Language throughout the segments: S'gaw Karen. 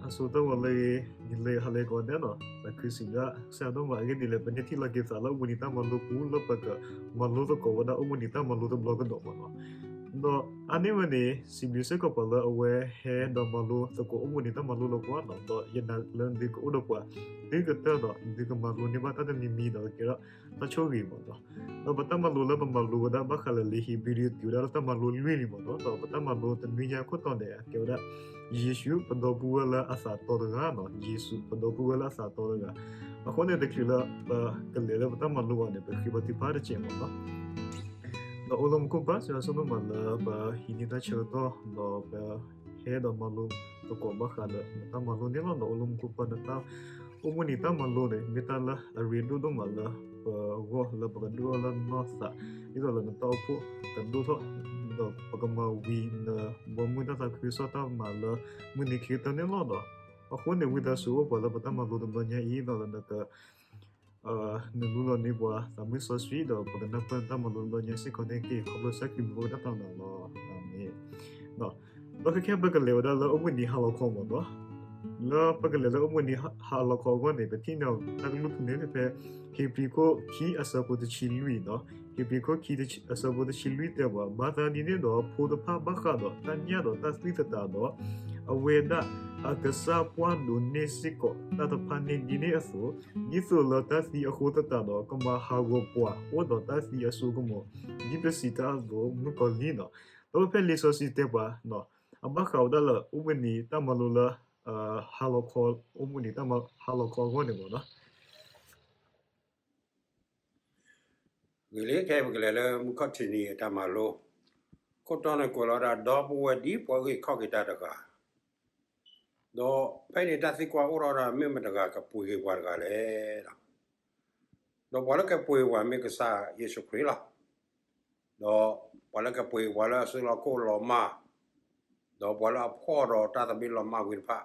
အဆိကတၢၢ်ဝဲလၢ နံၤလၢဟါလၢကဝီၤဒဲးနီၤ, သးခုစံးဘျုးကစၢ်ယွၤဒိၣ်မးအဂ့ၢ်ဒ်လဲၣ် ပန့ၢ်ထံၣ်လီၤက့ၤသးလၢအိၣ်ဘှံးနံၤတၢ်မၤလိပူၤ လၢပကမၤလိသကိးဝဲဒၣ်အိၣ်ဘှံးနံၤတၢ်မၤလိတဘျီကဒီးမ့ၢ်နီၤ. ဒီးအါန့ၢ်ဝဲန့ၣ် စံးဘျုးစ့ၢ်ကီးပှၤလၢအဝဲဟဲဒီးမၤလိသကိးအိၣ်ဘှံးနံၤတၢ်မၤလိလၢပှၤနီၤ, ဒီးယနာ်လၢသုကအိၣ်ဒီးပှၤ သုကတၢၢ်ဒီး သုကမၤလိန့ၢ်ဘၣ်တၢ်တမံၤမံၤဒီးကဲထီၣ်တၢ်ဆိၣ်ဂ့ၤမ့ၢ်နီၤ. ဒီးပတၢ်မၤလိလၢပမၤလိဝဲဒၣ်ဘၣ်ဃးလၢလံာ်ဧ့ၤဘြံၤဒုးတုၤဝဲဒၣ်လၢတၢ်မၤလိလွံၢ်လံမ့ၢ်နီၤ, ဒီးပတၢ်မၤလိတနွံညါခိၣ်တီန့ၣ် အကဲဝဲဒၣ် ယ့ၣ်ၡူးပဒီပုၢ်ဝဲၢ်လၢအသးတီတဂၤနီၤ, ယ့ၣ်ၡူးပဒီပုၢ်ဝဲၢ်လၢအသးတီတဂၤ. အဃိန့ၣ် တချုးလၢပကလဲၤလၢပတၢ်မၤလိဘၣ်န့ၣ် ပဃ့ဘါထုကဖၣ်တစဲးမ့ၢ်နီၤ. ဒီးအိၣ်လၢမူခိၣ်ဘၣ် စံးဘျုးစ့ၢ်ကီးမးလၢပဟံးန့ၢ်တၢ်ဆၢကတီၢ် ဒီးပဟဲဒီးမၤလိသကိးဘၣ်ဃးဒီးနတၢ်မၤလိန့ၣ်လီၤ. ဒီးအိၣ်လၢမူခိၣ်ဘၣ် နတၢ်အိၣ်ဘှံးနံၤတၢ်မၤလိန့ၣ် မ့ၢ်တၢ်လၢအရ့ဒိၣ်ဒိၣ်မးလၢပဂီၢ် လၢပကဒိၣ်ထီၣ်လၢနီၢ်သး ဒ်သိးလၢနတၢ်အိၣ်ဖှိၣ်ကဒိၣ်ထီၣ် ဒီးပကမၤဝံၤနဘီမုၢ်တၢ်သးခုကစီၣ်တၢ်မၤလၢမုၢ်နံၤခံကတၢၢ်န့ၣ်လီၤ. ဒီးအဃိန့ၣ် ဝံသးစူၤအိၣ်ပှၤလၢပတၢ်မၤလိတဘျီညါအံၤ ဒီးလၢနက နလူလီၤန့ၢ်ပှၤသးမုၢ်စီဆှံ ဒီးပကနၢ်ပၢၢ်နတၢ်မၤလိတဘျီညါစ့ၢ်ကီးန့ၣ်တက့ၢ်. ခီဖျိကစၢ်ခရံာ်မံၤပကတၢ်ပာ်နၤလီၤ. အၤမ့ၣ်. ဒီးခဲကဲပကလဲၤဝဲဒၣ်လၢအိၣ်ဘှံးနံၤဟါလီၤခီမ့ၢ်နီၤ. လၢပကလဲၤလၢအိၣ်ဘှံးနံၤဟါလီၤခီအဂီၢ်န့ၣ် ပထံၣ်န့ၢ်တၢ်ကလုၢ်ဖုန့ၣ် ဖဲ ဧ့ၤဘြံၤခိၣ်ခံအဆၢဖိတဆံလွံၢ်နီၤ. ဧ့ၤဘြံၤခိၣ်ခံအဆၢဖိတဆံလွံၢ်တဲပှၤ ဘၣ်သးဒ်န့ၣ်ဒီး ဖိတဖၣ်ဘၣ်ဃးဒီးတၢ်ညၣ်ဒီးတၢ်သွံၣ်သတးဒီး အဝဲဒၣ်အကစၢ်ပှၢ်ဒိးန့ၢ်စ့ၢ်ကီးတၢ်တဖၣ်န့ၣ်ဒ်န့ၣ်အသိး, ဒ်သိးလၢတၢ်သံအဃိသတးဒီး ကမၤဟးဂီၤပှၤအိၣ်ဒီးတၢ်သံအစိကမီၤ ဒ်ပစံးတၢ်အသိးမုၢ်ကီၤလံနီၤ. ဒီးဖဲလံာ်စီဆှံတဲပှၤ အဘၣ်ဃးဝဲဒၣ်လၢအိၣ်ဘှံးနံၤတၢ်မၤလိလၢ ဟါလီၤခီ အိၣ်ဘှံးနံၤတၢ်မၤဟါလီၤခီအဂီၢ်န့ၣ်မ့ၢ်နီၤ. ဂ့ၤလံ ခဲအံၤပကလဲၤလၢမုၢ်ခီၣ်ထံးနံၤအတၢ်မၤလိ, ခိၣ်တီန့ၣ်ကွဲးလီၤဝဲဒၣ် ဒီပုၢ်ဝဲၢ်ဒ်ပှၤအုၣ်က့ၤခီၣ်က့ၤတၢ်တဂၤ, ဒီးဖဲန့ၣ်တၢ်သံကွၢ်အိၣ်ထီၣ်ဝဲဒၣ် မ့ၢ်မတဂၤကပှ့ၤက့ၤပှၤတဂၤလဲၣ်. ဒီးပှၤလၢကပှ့ၤပှၤမ့ၢ်ကစၢ်ယ့ၣ်ၡူးခရံာ်လီၤ. ဒီးပှၤလၢကပှ့ၤပှၤလၢအစုလီၢ်ခီၣ်လီၤမၢ်, ဒီးပှၤလၢအဖှီၣ်ဒီးတၢ်သဘျ့လီၤမၢ်ဝံၤတဖၣ်,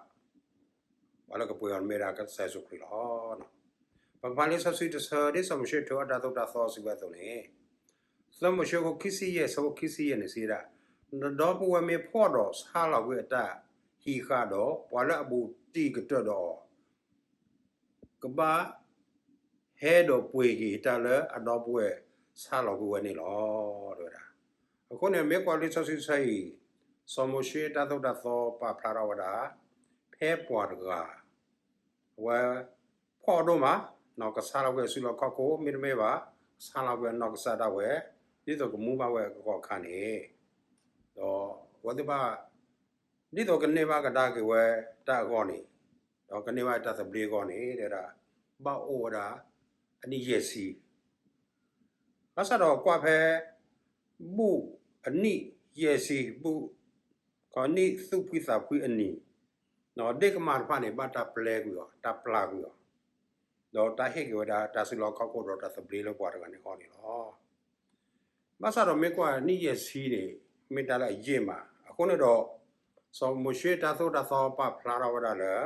ပှၤလၢကပှ့ၤအီၤမ့ၢ်ဒၣ်ကစၢ်ယ့ၣ်ၡူးခရံာ်လီၤ. ပကဖးလံာ်စီဆှံတဆၢ ဒ်စီၤမိၤၡ့ထုးအတၢ်သိၣ်တၢ်သီစံးဝဲအသိးန့ၣ်, စီၤမိၤၡ့အခိၣ်ခံဆံယဲၢ် အဆၢဖိခံဆံယဲၢ်န့ၣ်စံးဝဲဒၣ်, နဒီပုၢ်ဝဲၢ်မ့ၢ်ဖှီၣ်ဒီးဆါလီၤကွံာ်အတၢ်ဟံးဃာ်ဒီး ပှၤလၢအဘူးတံၢ်ကတၢၢ်ဒီးအီၤ ကဘၣ်ဟဲဒီးပှ့ၤက့ၤတၢ်လၢအဒီပုၢ်ဝဲၢ်ဆါလီၤကွံာ်ဝဲန့ၣ်လီၤ တဲဝဲဒၣ်. အဃိန့ၣ် မ့ၢ်ကွၢ်လံာ်စီဆှံတဆၢအံၤ, စီၤမိၤၡ့တၢ်သိၣ်တၢ်သီပာ်ဖျါထီၣ်ဝဲဒၣ် ဖဲပှၤတဂၤ အဝဲဖှီၣ်ဒိၣ်မး, ကဆါလီၤကွံာ်အစုလီၢ်ခီၣ်ခိၣ် မ့တမ့ၢ်ဘၣ် ကဆါလီၤကွံာ်အနီၢ်ကစၢ်ဒၣ်ဝဲ ဒ်သိးကမူဘၣ်ဝဲအကီၢ်အခါန့ၣ်, ဒီးအဝဲသ့ၣ်ဘၣ် ဒ်သိးကန့ၢ်ဘၣ်ကဒါက့ၤဝဲတၢ်အဂီၢ်န့ၣ်, ဒီးကန့ၢ်ဘၣ်တၢ်သဘျ့အဂီၢ်န့ၣ် တဲဝဲဒၣ် ဘၣ်အိၣ်ဝဲဒၣ် အနံၣ်ယဲၢ်ဆံ, ဘၣ်ဆၣ်ဒီးကွၢ်ဖဲ ဘူးအနံၣ်ယဲၢ်ဆံ ဘူး ခီနံၣ်သူၣ်ဖှံသးဖှံအနံၤ, ဒ့ၣ်ကမၢ်တဖၣ်န့ၣ် ဘၣ်တၢ်ပျဲကွံာ်အီၤ တၢ်ပျၢ်ကွံာ်အီၤ, ဒီးတၢ်ဟ့ၣ်က့ၤဝဲဒၣ်တၢ်စုလီၢ်ခီၣ်ခိၣ်ဒီးတၢ်သဘျ့လၢပှၤတဂၤန့ၣ်အဂီၢ်န့ၣ်လီၤ. ဘၣ်ဆၣ်ဒီးမ့ၢ်ကွၢ်နံၣ်ယဲၢ်ဆံန့ၣ် မ့ၢ်တၢ်လၢအယံာ်မး, အဃိန့ၣ်ဒီး စီၤမိၤၡ့တၢ်သိၣ်တၢ်သီပာ်ဖျါထီၣ်ဝဲဒၣ်လၢ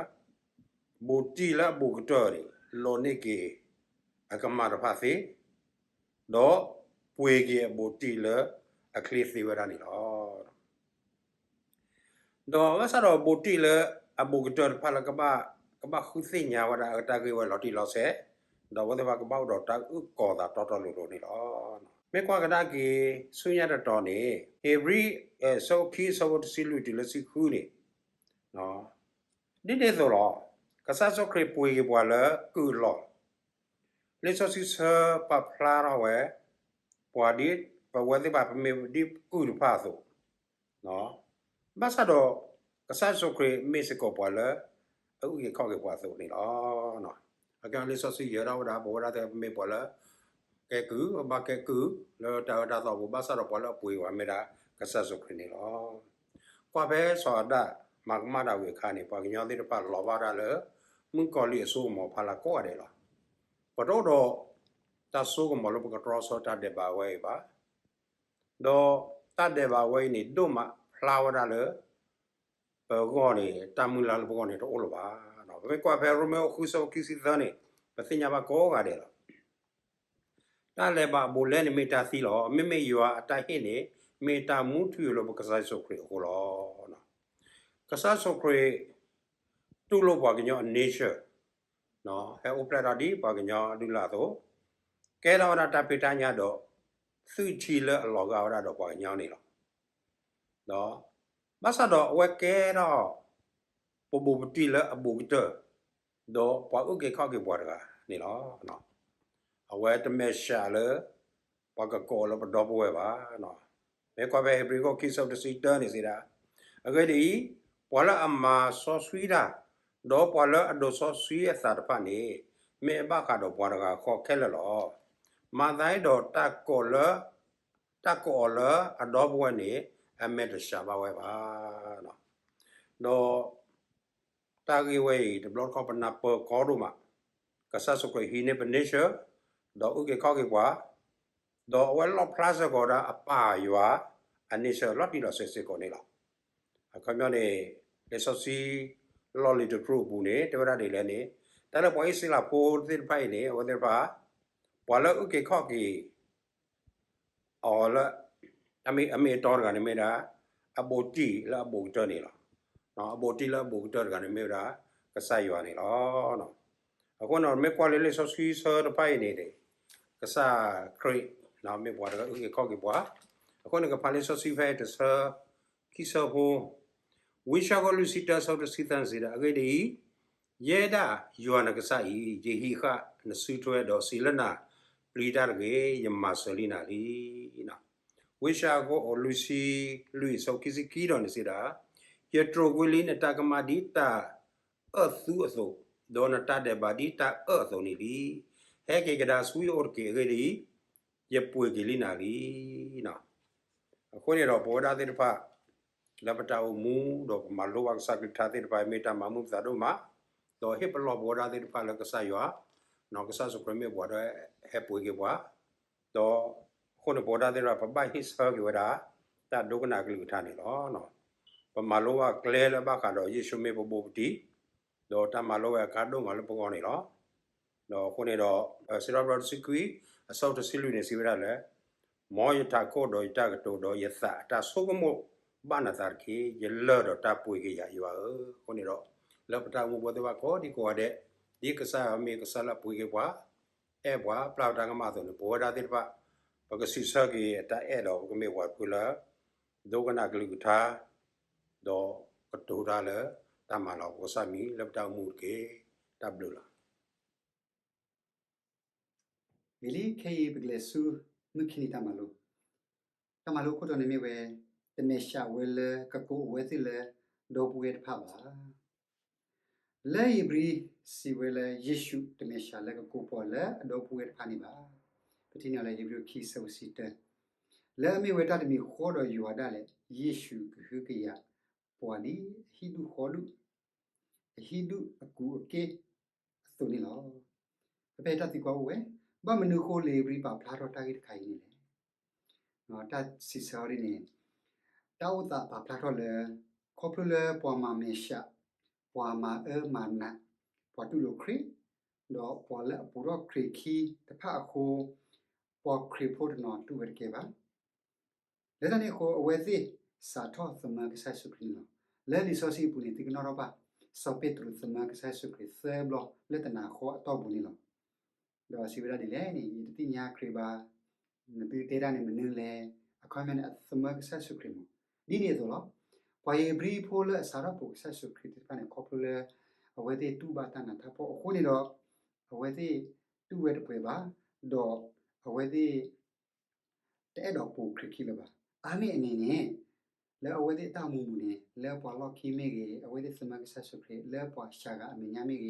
ဘူးတံၢ်လၢအဘူးကတၢၢ်န့ၣ် လီၤန့ၢ်က့ၤ အကမၢ်တဖၣ်သ့, ဒီးပှ့ၤက့ၤအဘူးတံၢ်လၢအချ့သ့ဝဲဒၣ်န့ၣ်လီၤ. ဒီးဘၣ်ဆၣ်ဒီးဘူးတံၢ်လၢအဘူးကတၢၢ်တဖၣ်လၢကဘၣ် ကဘၣ်ဃုသ့ၣ်ညါဝဲဒၣ်အတၢ်ဂ့ၢ်ဝဲလီၤတံၢ်လီၤဆဲး, ဒီးအဝဲသ့ၣ်တဖၣ်ကဘၣ်အိၣ်ဒီးတၢ်အုၣ်ကီၤသးတီတီလိၤလိၤန့ၣ်လီၤ. မ့ၢ်ကွၢ်ကဒါက့ၤ ဆူညါတတီၤန့ၣ် ဧ့ၤဘြံၤ အဆၢဖိခံ အဆၢဖိတဆံလွံၢ်တုၤလၢတဆံဃုန့ၣ် ဒ်န့ၣ်အသိးလီၤ. ကစၢ်ယ့ၣ်ၡူးခရံာ်ပှ့ၤက့ၤပှၤလၢကုၢ်အလီၢ်, လံာ်စီဆှံဆၢပာ်ဖျါထီၣ်ဝဲ ပှၤဒ် ပဝဲသ့ၣ်တဖၣ်ပမ့ၢ်ဒ်ကုၢ်တဖၣ်အသိး, ဘၣ်ဆၣ်ဒီး ကစၢ်ယ့ၣ်ၡူးခရံာ်မ့ၢ်စ့ၢ်ကီးပှၤလၢ အအုၣ်က့ၤခီၣ်က့ၤပှၤအသိးန့ၣ်လီၤ. အကဲလံာ်စီဆှံယဲၤထီၣ်ဝဲဒၣ် ပဝဲဒၣ်သ့ၣ်မ့ၢ်ပှၤလၢ ကဲကုၢ် ဘၣ်ကဲကုၢ် လၢတၢ်အၢတၢ်သီအပူၤ ဘၣ်ဆၣ်ဒီးပှၤလၢအပှ့ၤဝဲမ့ၢ်ဒၣ် ကစၢ်ယ့ၣ်ၡူးခရံာ်န့ၣ်လီၤ. ကွၢ်ဖဲစီၤအၤဒၣ်မၤကမၣ်တၢ်ဝံၤအခါန့ၣ် ပှၤကညီသ့ၣ်တဖၣ်လီၤဘၣ်ဒၣ်လၢ မုၣ်ကီၤလံၢ်အစိကမီၤဖးလၢကိးဂၤဒဲးလီၤ. ပတအိၣ်ဒီးတၢ်စိကမီၤလၢပကတြီဆၢတၢ်ဒဲးဘးဝဲအံၤဘၣ်. ဒီးတၢ်ဒဲးဘးဝဲအံၤန့ၣ် ဒိၣ်မးဖျါဝဲဒၣ်လၢ ပဂီၢ်န့ၣ် တၢ်မုၢ်လၢ်လၢပဂီၢ်န့ၣ်တအိၣ်လၢၤဘၣ်. ပမ့ၢ်ကွၢ်ဖဲရိမ့ၤအခိၣ်ဃု အဆၢဖိခံဆံသၢန့ၣ် ပသ့ၣ်ညါဘၣ်ကိးဂၤဒဲးလီၤ. တၢ်လဲၤဘးအဘူးအလဲန့ၣ်မ့ၢ်တၢ်သံလီၤ. မ့မ့ၢ်ယွၤအတၢ်ဟ့ၣ်န့ၣ် မ့ၢ်တၢ်မူထူယိာ်လၢပကစၢ်ယ့ၣ်ၡူးခရံာ်အဃိလီၤ. ကစၢ်ယ့ၣ်ၡူးခရံာ် တူၢ်လိာ်ပှၤကညီအ nature, ဟဲအိၣ်ဖျဲၣ်ထီၣ်ဒ်ပှၤကညီအဒုၣ်လၢ်အသိး, ကဲထီၣ်ဝဲဒၣ်တၢ်ဖံးတၢ်ညၣ်ဒီး သွံၣ်ထံလၢအလီၤဂာ်ဝဲဒၣ်ဒီးပှၤကညီန့ၣ်လီၤ. ဒီး ဘၣ်ဆၣ်ဒီးအဝဲကဲထီၣ် ပဘူးပတံၢ်လၢအဘူးကတၢၢ်, ဒီးပှၤအုၣ်က့ၤခီၣ်က့ၤပှၤတဂၤန့ၣ်လီၤ. အဝဲတမဲာ်ဆှးလၢ ပှၤကကိးလၢပဒီပုၢ်ဝဲၢ်ဘၣ်. မ့ၢ်ကွၢ်ဖဲဧ့ၤဘြံၤခိၣ်ခံဆၢတဆံတၢန့ၣ်စံးဒၣ်, အဂ့ၢ်ဒ်အံၤ, ပှၤလၢအမၤစီဆှံတၢ်, ဒီးပှၤလၢအဒိးစီဆှံအသးတဖၣ်န့ၣ်, မ့ၢ်အဘၣ်ဃးဒီးပှၤတဂၤဃီခဲလၢာ်လီၤ. မၤသးဒ်ဒီးတၢ်ကိးလၢ တၢ်ကိးအီၤလၢအဒီပုၢ်ဝဲၢ်န့ၣ် အမဲာ်တဆှးဘၣ်ဝဲဘၣ်. ဒီး တၢ်ဂ့ၢ်ဝဲအံၤ တဘျီတခီၣ်ပနၢ်ပၢၢ်ကီဒိၣ်မး, ကစၢ်ယ့ၣ်ၡူးခရံာ်ဟံးန့ၢ်ပ nature, ဒီးအုၣ်က့ၤခီၣ်က့ၤပှၤ, ဒီးအဝဲလီၣ်ဖျါစ့ၢ်ကီးဝဲဒၣ်အပၢ်ယွၤအ nature လီၤတံၢ်လီၤဆဲးစ့ၢ်ကီးန့ၣ်လီၤ. အခီပညီန့ၣ် လံာ်စီဆှံ လီၢ်လံၤတဖျၢၣ်အပူၤန့ၣ် တဲဝဲဒၣ်ဒ်လဲၣ်န့ၣ်, တၢ်လၢပှၤအံၣ်စရ့လးဖိသ့ၣ်တဖၣ်အံၤန့ၣ် အဝဲသ့ၣ်တဖၣ် ပှၤလၢအုၣ်က့ၤခီၣ်က့ၤ အီၤလၢ အမ့ၢ်အတီတဂၤန့ၣ်မ့ၢ်ဒၣ် အဘူးတံၢ်လၢအဘူးကတၢၢ်န့ၣ်လီၤ. အဘူးတံၢ်လၢအဘူးကတၢၢ်တဂၤန့ၣ်မ့ၢ်ဝဲဒၣ် ကစၢ်ယွၤန့ၣ်လီၤ. အဃိန့ၣ် မ့ၢ်ကွၢ်လၢလံာ်စီဆှံဆၢတဖၣ်အံၤန့ၣ် ကစၢ်ခရံာ် မ့ၢ်ပှၤတဂၤအုၣ်က့ၤခီၣ်က့ၤပှၤ, အဃိန့ၣ် ကဖးလံာ်စီဆှံဖဲအံၤတဆၢ ခံဆၢဖိ ဝံယၡါယၤ လွံၢ်ဆံတၢ အဆၢတဆံသၢန့ၣ်စံးဒၣ်, အဂ့ၢ်ဒ်အံၤ, ယဲဒၣ်ယွၤနကစၢ်အံၤ ယဟံးဃာ်နစုထွဲ ဒီးစံးလၢနၤ, ပျံၤတၢ်တဂ့ၤ, ယမၤစၢၤလံနၤလံ. ဝံယၡါယၤ လွံၢ်ဆံလွံၢ် အဆၢခံဆံခံဒီးန့ၣ်စံးဒၣ်, ယတြိာ်ကွံာ်လံနတၢ်ကမၣ်ဒ်တၢ်အၢၣ်သူအသိး, ဒီးနတၢ်ဒဲးဘးဒ်တၢ်အၢၣ်အသိးန့ၣ်လံ. ဟဲက့ၤကဒါဆူယအိၣ်တက့ၢ်, အဂ့ၢ်ဒ်အံၤ, ယပှ့ၤက့ၤလံနၤလံ. အဃိန့ၣ်ဒီး ပဝဲဒၣ်သ့ၣ်တဖၣ် လၢပတၢ်အိၣ်မူ ဒီးပမၤလိဘၣ်ကစၢ်ကလုၢ်ကထါသ့ၣ်တဖၣ် မ့ၢ်တၢ်မၤမုာ်ပသးဒိၣ်မး, ဒီးဟ့ၣ်ပလီၢ်ပဝဲဒၣ်သ့ၣ်တဖၣ်လၢကစၢ်ယွၤ, ကစၢ်ယ့ၣ်ၡူးခရံာ်မ့ၢ်ပှၤဒီးဟဲပှ့ၤက့ၤပှၤ, ဒီးအဃိန့ၣ် ပဝဲဒၣ်သ့ၣ်တဖၣ် ပဘၣ်ဟ့ၣ်ဆၢက့ၤဝဲဒၣ် တၢ်ဒိကနၣ်ကလုၢ်ကထါန့ၣ်လီၤ. ပမၤလိဘၣ်ကျဲလၢဘၣ်ဃးဒီးယ့ၣ်ၡူးမ့ၢ်ပဘူးပတံၢ်, ဒီးတၢ်မၤလိဝဲအကါဒိၣ်မးလၢပဂီၢ်န့ၣ်လီၤ. ဒီးအဃိန့ၣ်ဒီး စံးထီၣ်ပတြၢၤတဆံခွံ အဆၢတဆံလွံၢ်န့ၣ် စံးဝဲဒၣ်လၢ မ်ယထးခိၣ်ဒီးယတၢ်ကတိၤဒီးယသးအတၢ်ဆိကမိၣ်ဘၣ်နသးတက့ၢ်. ယလၢၢ်ဒီးတၢ်ပှ့ၤက့ၤယၤ ယွၤဧၢ. အဃိန့ၣ်ဒီး လၢပတၢ်အိၣ်မူပဝဲသ့ၣ်တဖၣ်ကိးဒံကိးဂၤဒဲး, ဒ်ကစၢ်ယွၤမ့ၢ်ကစၢ်လၢအပှ့ၤက့ၤပှၤ, အဲၣ်ပှၤ, ပျၢ်ပတၢ်ကမၣ်အသိးန့ၣ် ပဝဲဒၣ်သ့ၣ်တဖၣ် ပကစံးဆၢက့ၤအတၢ်အဲၣ်ဒီး ပကမ့ၢ်ပှၤတဖုလၢ ဒိကနၣ်ကလုၢ်ကထါ, ဒီးကတိၤတၢ်လၢတၢ်မၤလၤကပီၤကစၢ်မံၤလၢပတၢ်အိၣ်မူတက့ၢ်. တၢ်ဘျုးလီၤ. ဂ့ၤလံ, ခဲအံၤပကလဲၤဆူ မုၢ်ခံနံၤတၢ်မၤလိ, တၢ်မၤလိခိၣ်တီန့ၣ်မ့ၢ်ဝဲ, တမဲာ်ဆှးဝဲလၢကကိးအဝဲသ့ၣ်လၢ ဒီပုၢ်ဝဲၢ်တဖၣ်ဘၣ်. လၢဧ့ၤဘြံၤစံးဝဲလၢယ့ၣ်ၡူးတမဲာ်ဆှးလၢကကိးပှၤလၢအဒီပုၢ်ဝဲၢ်တဖၣ်န့ၣ်ဘၣ်. ပထံၣ်န့ၢ်လၢဧ့ၤဘြံၤခံဆၢဖိတဆံတၢ, လၢအမ့ၢ်ဝဲတၢ်တမံၤဃီဒီးယွၤဒၣ်လဲာ်, ယ့ၣ်ၡူးကဟုကယာ်ပှၤဒ်အဟံၣ်ဒူၣ်ဃီဒူၣ်, အဟံၣ်ဒူၣ်အကူးအက့ၢ်အသိးန့ၣ်လီၤ. ဖဲဖဲအံၤတၢ်သံကွၢ်အိၣ်ဝဲ, ဘၣ်မနုၤအဃိလၢဧ့ၤဘြံၤပာ်ဖျါထီၣ်တၢ်ဂ့ၢ်တခါအံၤန့ၣ်လဲၣ်. တၢ်စံးဆၢအီၤဒ်န့ၣ်, တၢ်အိၣ်သးပာ်ဖျါထီၣ်လၢ ခီဖျိလၢပှၤမၤမဲာ်ဆှး, ပှၤမၤအၢမၤနး, ပှၤတူၢ်လိာ်ခရံာ်, ဒီးပှၤလၢအပိာ်ထီၣ်ခရံာ်ခံတဖၣ်အဃိ, ပှၤခရံာ်ဖိတနီၤတူၢ်ဝဲတကဲဘၣ်. လၢတၢ်န့ၣ်အဃိ အဝဲသ့ၣ်စးထီၣ်သမၢကစၢ်ယ့ၣ်ၡူးခရံာ်န့ၣ်လီၤ. လၢလံာ်စီဆှံအပူၤန့ၣ် သုကနီၣ်ထီၣ်ဘၣ် စီၤပ့းတရူးသမၢကစၢ်ယ့ၣ်ၡူးခရံာ်သၢဘျီလၢတနၤဃီအတီၢ်ပူၤန့ၣ်လီၤ. ဒီးစံးဝဲဒၣ်ဒ်လဲၣ်န့ၣ်, ယတသ့ၣ်ညါခရံာ်ဘၣ်, နသုတဲဒၣ်န့ၣ်မနုၤလဲၣ်, အခီပညီန့ၣ် အသမၢကစၢ်ယ့ၣ်ၡူးခရံာ်မး. ဒ်န့ၣ်အသိးလီၤ. ပှၤဧ့ၤဘြံၤဖိလၢအစးထီၣ်ပိာ်ကစၢ်ယ့ၣ်ၡူးခရံာ်သ့ၣ်တဖၣ်န့ၣ် ခီဖျိလၢ အဝဲသ့ၣ်တူၢ်ဘၣ်တၢ်နးတၢ်ဖှီၣ်အဃိန့ၣ်ဒီး, အဝဲသ့ၣ်တူၢ်ဝဲတပှဲၤဘၣ်, ဒီးအဝဲသ့ၣ် တအဲၣ်ဒိးပိာ်ခရံာ်ခံလၢၤဘၣ်. အါန့ၢ်အန့ၣ်န့ၣ်, လၢအဝဲသ့ၣ်အတၢ်အိၣ်မူပူၤန့ၣ် လၢပှၤလီၢ်ခံမ့ၢ်ဂ့ၤ အဝဲသ့ၣ်သမၢကစၢ်ယ့ၣ်ၡူးခရံာ်, လၢပှၤစှၤဂၤအ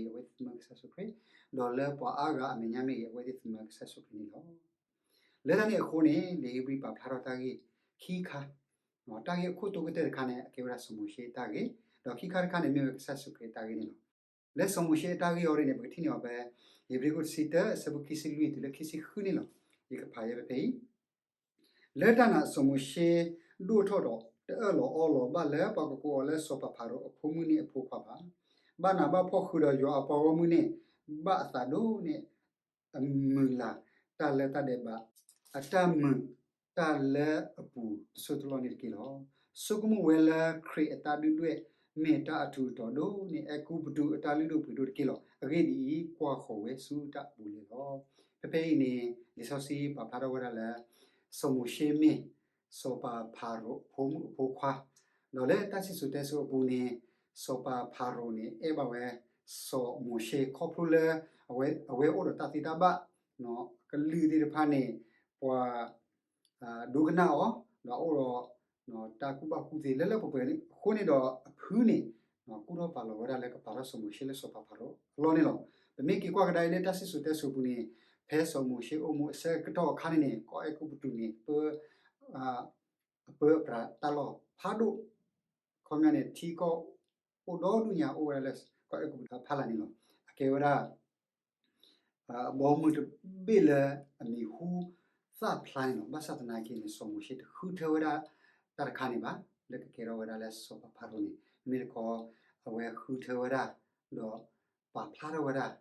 မဲာ်ညါမ့ၢ်ဂ့ၤ အဝဲသ့ၣ်သမၢကစၢ်ယ့ၣ်ၡူးခရံာ်, ဒီးလၢပှၤအါဂၤအမဲာ်ညါမ့ၢ်ဂ့ၤ အဝဲသ့ၣ်သမၢကစၢ်ယ့ၣ်ၡူးခရံာ်န့ၣ်လီၤ. လၢတၢ်န့ၣ်အဃိန့ၣ် လံာ်ဧ့ၤဘြံၤပာ်ဖျါထီၣ်တၢ်ဂ့ၢ်ခံခါ, တၢ်ဂ့ၢ်အခိၣ်တိကတၢၢ်တခါန့ၣ် အကဲဝဲဒၣ်စီၤမိၤၡ့အတၢ်ဂ့ၢ်, ဒီးခံခါတခါန့ၣ် မ့ၢ်ဝဲကစၢ်ယ့ၣ်ၡူးခရံာ်အတၢ်ဂ့ၢ်န့ၣ်လီၤ. လၢစီၤမိၤၡ့အတၢ်ဂ့ၢ်အံၤန့ၣ် ပကထံၣ်န့ၢ်အီၤဖဲ ဧ့ၤဘြံၤခိၣ်တဆံတၢ အဆၢဖိခံဆံလွံၢ်တုၤလၢခံဆံဃုန့ၣ်လီၤ. ယကဖးယဲဖဲဖဲအံၤ, လၢတၢ်နာ်စီၤမိၤၡ့ဒိၣ်ထီၣ်ဒီး တအၢၣ်လီၤအီလီၤဘၣ်လၢပှၤကကိးအီၤလၢစီၤပၤဖၤရိၤအဖိမုၣ်န့ၣ်အဖိခွါဘၣ်. ဘၣ်နးဘၣ်ဖှီၣ်ဃုာ်ဒီးယွၤအပှၤဂီၢ်မုၢ်န့ၣ် ဘၣ်အသးဒိၣ်န့ၢ် အမုာ်လၤတၢ်လၢတၢ်ဒဲးဘး အတၢ်မုာ်တၢ်လၢအပူၤအဆိတလီၢ်န့ၣ်တက့ၢ်လီၤ. ဆိကမိၣ်ဝဲလၢခရံာ်အတၢ်ဒုၣ်ဒွဲၣ် မ့ၢ်တၢ်အထူးအတီၤဒိၣ်န့ၢ်အဲၤကူပတူးအတၢ်လုၢ်ဒိၣ်ပှ့ၤဒိၣ်တက့ၢ်လီၤ. အဂ့ၢ်ဒ်အံၤ, ကွၢ်ဃီၤဝဲဆူတၢ်အဘူးအလဲလီၤ. ဖဲဖဲအံၤန့ၣ် လံာ်စီဆှံပာ်ဖျါထီၣ်ဝဲဒၣ်လၢ စီၤမိၤၡ့မ့ၢ် စီၤပၤဖၤရိၤအဖိမုၣ်အဖိခွါ, ဒီးလၢတၢ်စံၣ်စိၤတဲစိၤအပူၤန့ၣ် စီၤပၤဖၤရိၤန့ၣ် အဲၣ်ဘၣ်ဝဲ စီၤမိၤၡ့ခီဖျိလၢ အဝဲအိၣ်ဒီးတၢ်သ့တၢ်ဘၣ်, ကလုာ်သ့ၣ်တဖၣ်န့ၣ် ပှၤ ဒိကနၣ်အီၤ, ဒီးအိၣ်ဒီး တၢ်ကူၣ်ဘၣ်ကူၣ်သ့လၢလၢပှဲၤပှဲၤန့ၣ် အဃိန့ၣ်ဒီးအဖုန့ၣ် ကူၣ်ထီၣ်ပာ်လီၤဝဲဒၣ်လၢကပာ်ထီၣ်စီၤမိၤၡ့လၢစီၤပၤဖၤရိၤအလီၢ်န့ၣ်လီၤ. ပမ့ၢ်က့ၤကွၢ်ကဒါအံၤလၢတၢ်စံၣ်စိၤတဲစိၤပူၤန့ၣ် ဖဲစီၤမိၤၡ့အိၣ်မူအဆၢကတီၢ်အခါန့ၣ်န့ၣ် ကီၢ်အဲၤကူပတူးန့ၣ် ပ အပၢအပြးတၢ်လီၢ်ဖးဒိၣ်, ခီပညီန့ၣ် ထံကီၢ်အိၣ်ဒီဒူၣ်ညါအိၣ်ဝဲဒၣ်လၢကီၢ်အဲၤကူပတူးဖီလာ်န့ၣ်လီၤ. အကဲဝဲဒၣ် ဘီမုၢ်တဘ့ၣ်လၢအမံၤဟူသၣ်ဖျါန့ၣ်လီၤ. ဘၣ်ဆၣ်သနာ်က့န့ၣ် စီၤမိၤၡ့တဃုထၢဝဲဒၣ်တၢ်တခါန့ၣ်ဘၣ်, လၢကကဲထီၣ်ဝဲဒၣ်လၢစီၤပၤဖၤရိၤန့ၣ် မ့ၢ်တခီ အဝဲဃုထၢဝဲဒၣ် ဒီးပာ်ဖျါထီၣ်ဝဲဒၣ် ဒ်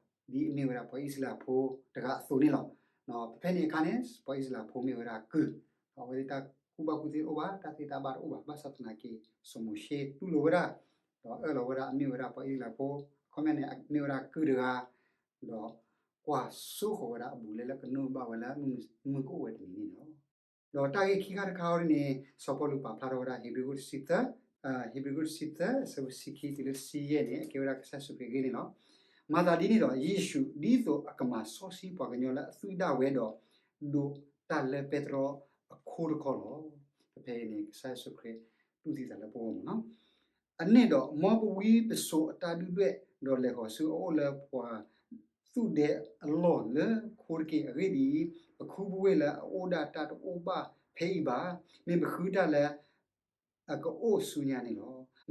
အမ့ၢ်ဝဲဒၣ်ပှၤအံၣ်စရ့လးဖိတဂၤအသိးန့ၣ်လီၤ. ဖဲဖဲန့ၣ်အခါန့ၣ် ပှၤအံၣ်စရ့လးဖိမ့ၢ်ဝဲဒၣ်ကုၢ်, ဒီးအဝဲသ့ၣ်တၢ်ကူၣ်ဘၣ်ကူၣ်သ့တအိၣ်ဘၣ်, တၢ်သ့တၢ်ဘၣ်တအိၣ်ဘၣ်. ဘၣ်ဆၣ်သနာ်က့ စီၤမိၤၡ့တူၢ်လိာ်ဝဲဒၣ် ဒီးအၢၣ်လီၤဝဲဒၣ်အမ့ၢ်ဝဲဒၣ်ပှၤအံၣ်စရ့လးဖိ, အခီပညီန့ၣ် အမ့ၢ်ဝဲဒၣ်ကုၢ်တဂၤ, ဒီးကွၢ်စိဃီၤဝဲဒၣ်အဘူးအလဲလၢကနုာ်ဘၣ်ဝဲလၢမုၢ်ကအိၣ်ဝဲတနံၤန့ၣ်လီၤ. ဒီးတၢ်ဂ့ၢ်ခံခါတခါအံၤန့ၣ် စီၤပီလူးပာ်ဖျါထီၣ်ဝဲဒၣ် ဧ့ၤဘြံၤ ဧ့ၤဘြံၤ အဆၢဖိတဆံခံတုၤလၢတဆံယဲၢ်န့ၣ် အကဲဝဲဒၣ်ကစၢ်ယ့ၣ်ၡူးခရံာ်အဂ့ၢ်န့ၣ်လီၤ. မၤသးဒ်န့ၣ်ဒီး ယ့ၣ်ၡူး ဒ်သိးအကမၤစီဆှံပှၤကညီလၢအသွံၣ်ဒၣ်ဝဲဒီး ဒိးတၢ်လၢပဲတြီအခိတခီလီၤ. ဖဲဖဲအံၤန့ၣ် ကစၢ်ယ့ၣ်ၡူးခရံာ်တူၢ်သံသးလၢပဂီၢ်မ့ၢ်နီၤ အန့ၣ်ဒီး မ်ပဝံပစိာ်အတၢ်ဒုၣ်ဒွဲၣ် ဒီးလဲၤဃီၤဆူအအိၣ်လၢပှၤသူၣ်ဒဲအလီၢ်လၢခိတက့ၢ်. အဂ့ၢ်ဒ်အံၤ, ပခူပဝ့ၢ်လၢအအိၣ်ဒၣ်တၢ်တအိၣ်ဘၣ်ဖဲအံၤဘၣ်, မ့ၢ်ပဃုတၢ်လၢအကအိၣ်ဆူညါန့ၣ်လီၤ.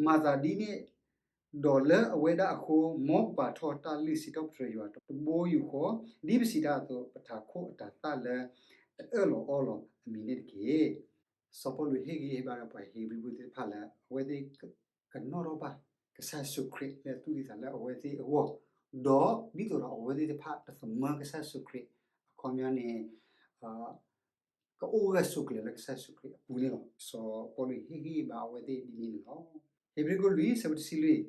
မၤသးဒ်န့ၣ်ဒီးလၢအဝဲဒၣ်အဃိ, မ်ပပာ်ထီၣ်တၢ်လုၢ်စံးထီၣ်ပတြၢၤယွၤတဘိယူၢ်ဃီ, ဒ်ပစံးတၢ်အသိး, ပတၢ်အၢၣ်လီၤအီလီၤအမံၤန့ၣ်တက့ၢ်. စီၤပီလူးဟ့ၣ်ဂံၢ်ဟ့ၣ်ဘါဒီးပှၤဧ့ၤဘြံၤဖိသ့ၣ်တဖၣ်လၢ အဝဲသ့ၣ်ကနီၣ်ထီၣ်ဘၣ်ကစၢ်ယ့ၣ်ၡူးခရံာ်လၢအသူၣ်ကံၢ်သးလဲအဝဲသ့ၣ်အဂီၢ်, ဒီးဒ်သိးဒီးအဝဲသ့ၣ်တဖၣ်တသမၢကစၢ်ယ့ၣ်ၡူးခရံာ်, အခီပညီန့ၣ် ကအိၣ်ဂၢၢ်ဆိးကျၢၤလၢကစၢ်ယ့ၣ်ၡူးခရံာ်အပူၤန့ၣ်လီၤ. စီၤပီလူးဟ့ၣ်ဂံၢ်ဟ့ၣ်ဘါအဝဲသ့ၣ်ဒ်န့ၣ်န့ၣ်လီၤ. ဧ့ၤဘြံၤခိၣ်လွံၢ် ဆၢဖိတဆံလွံၢ်,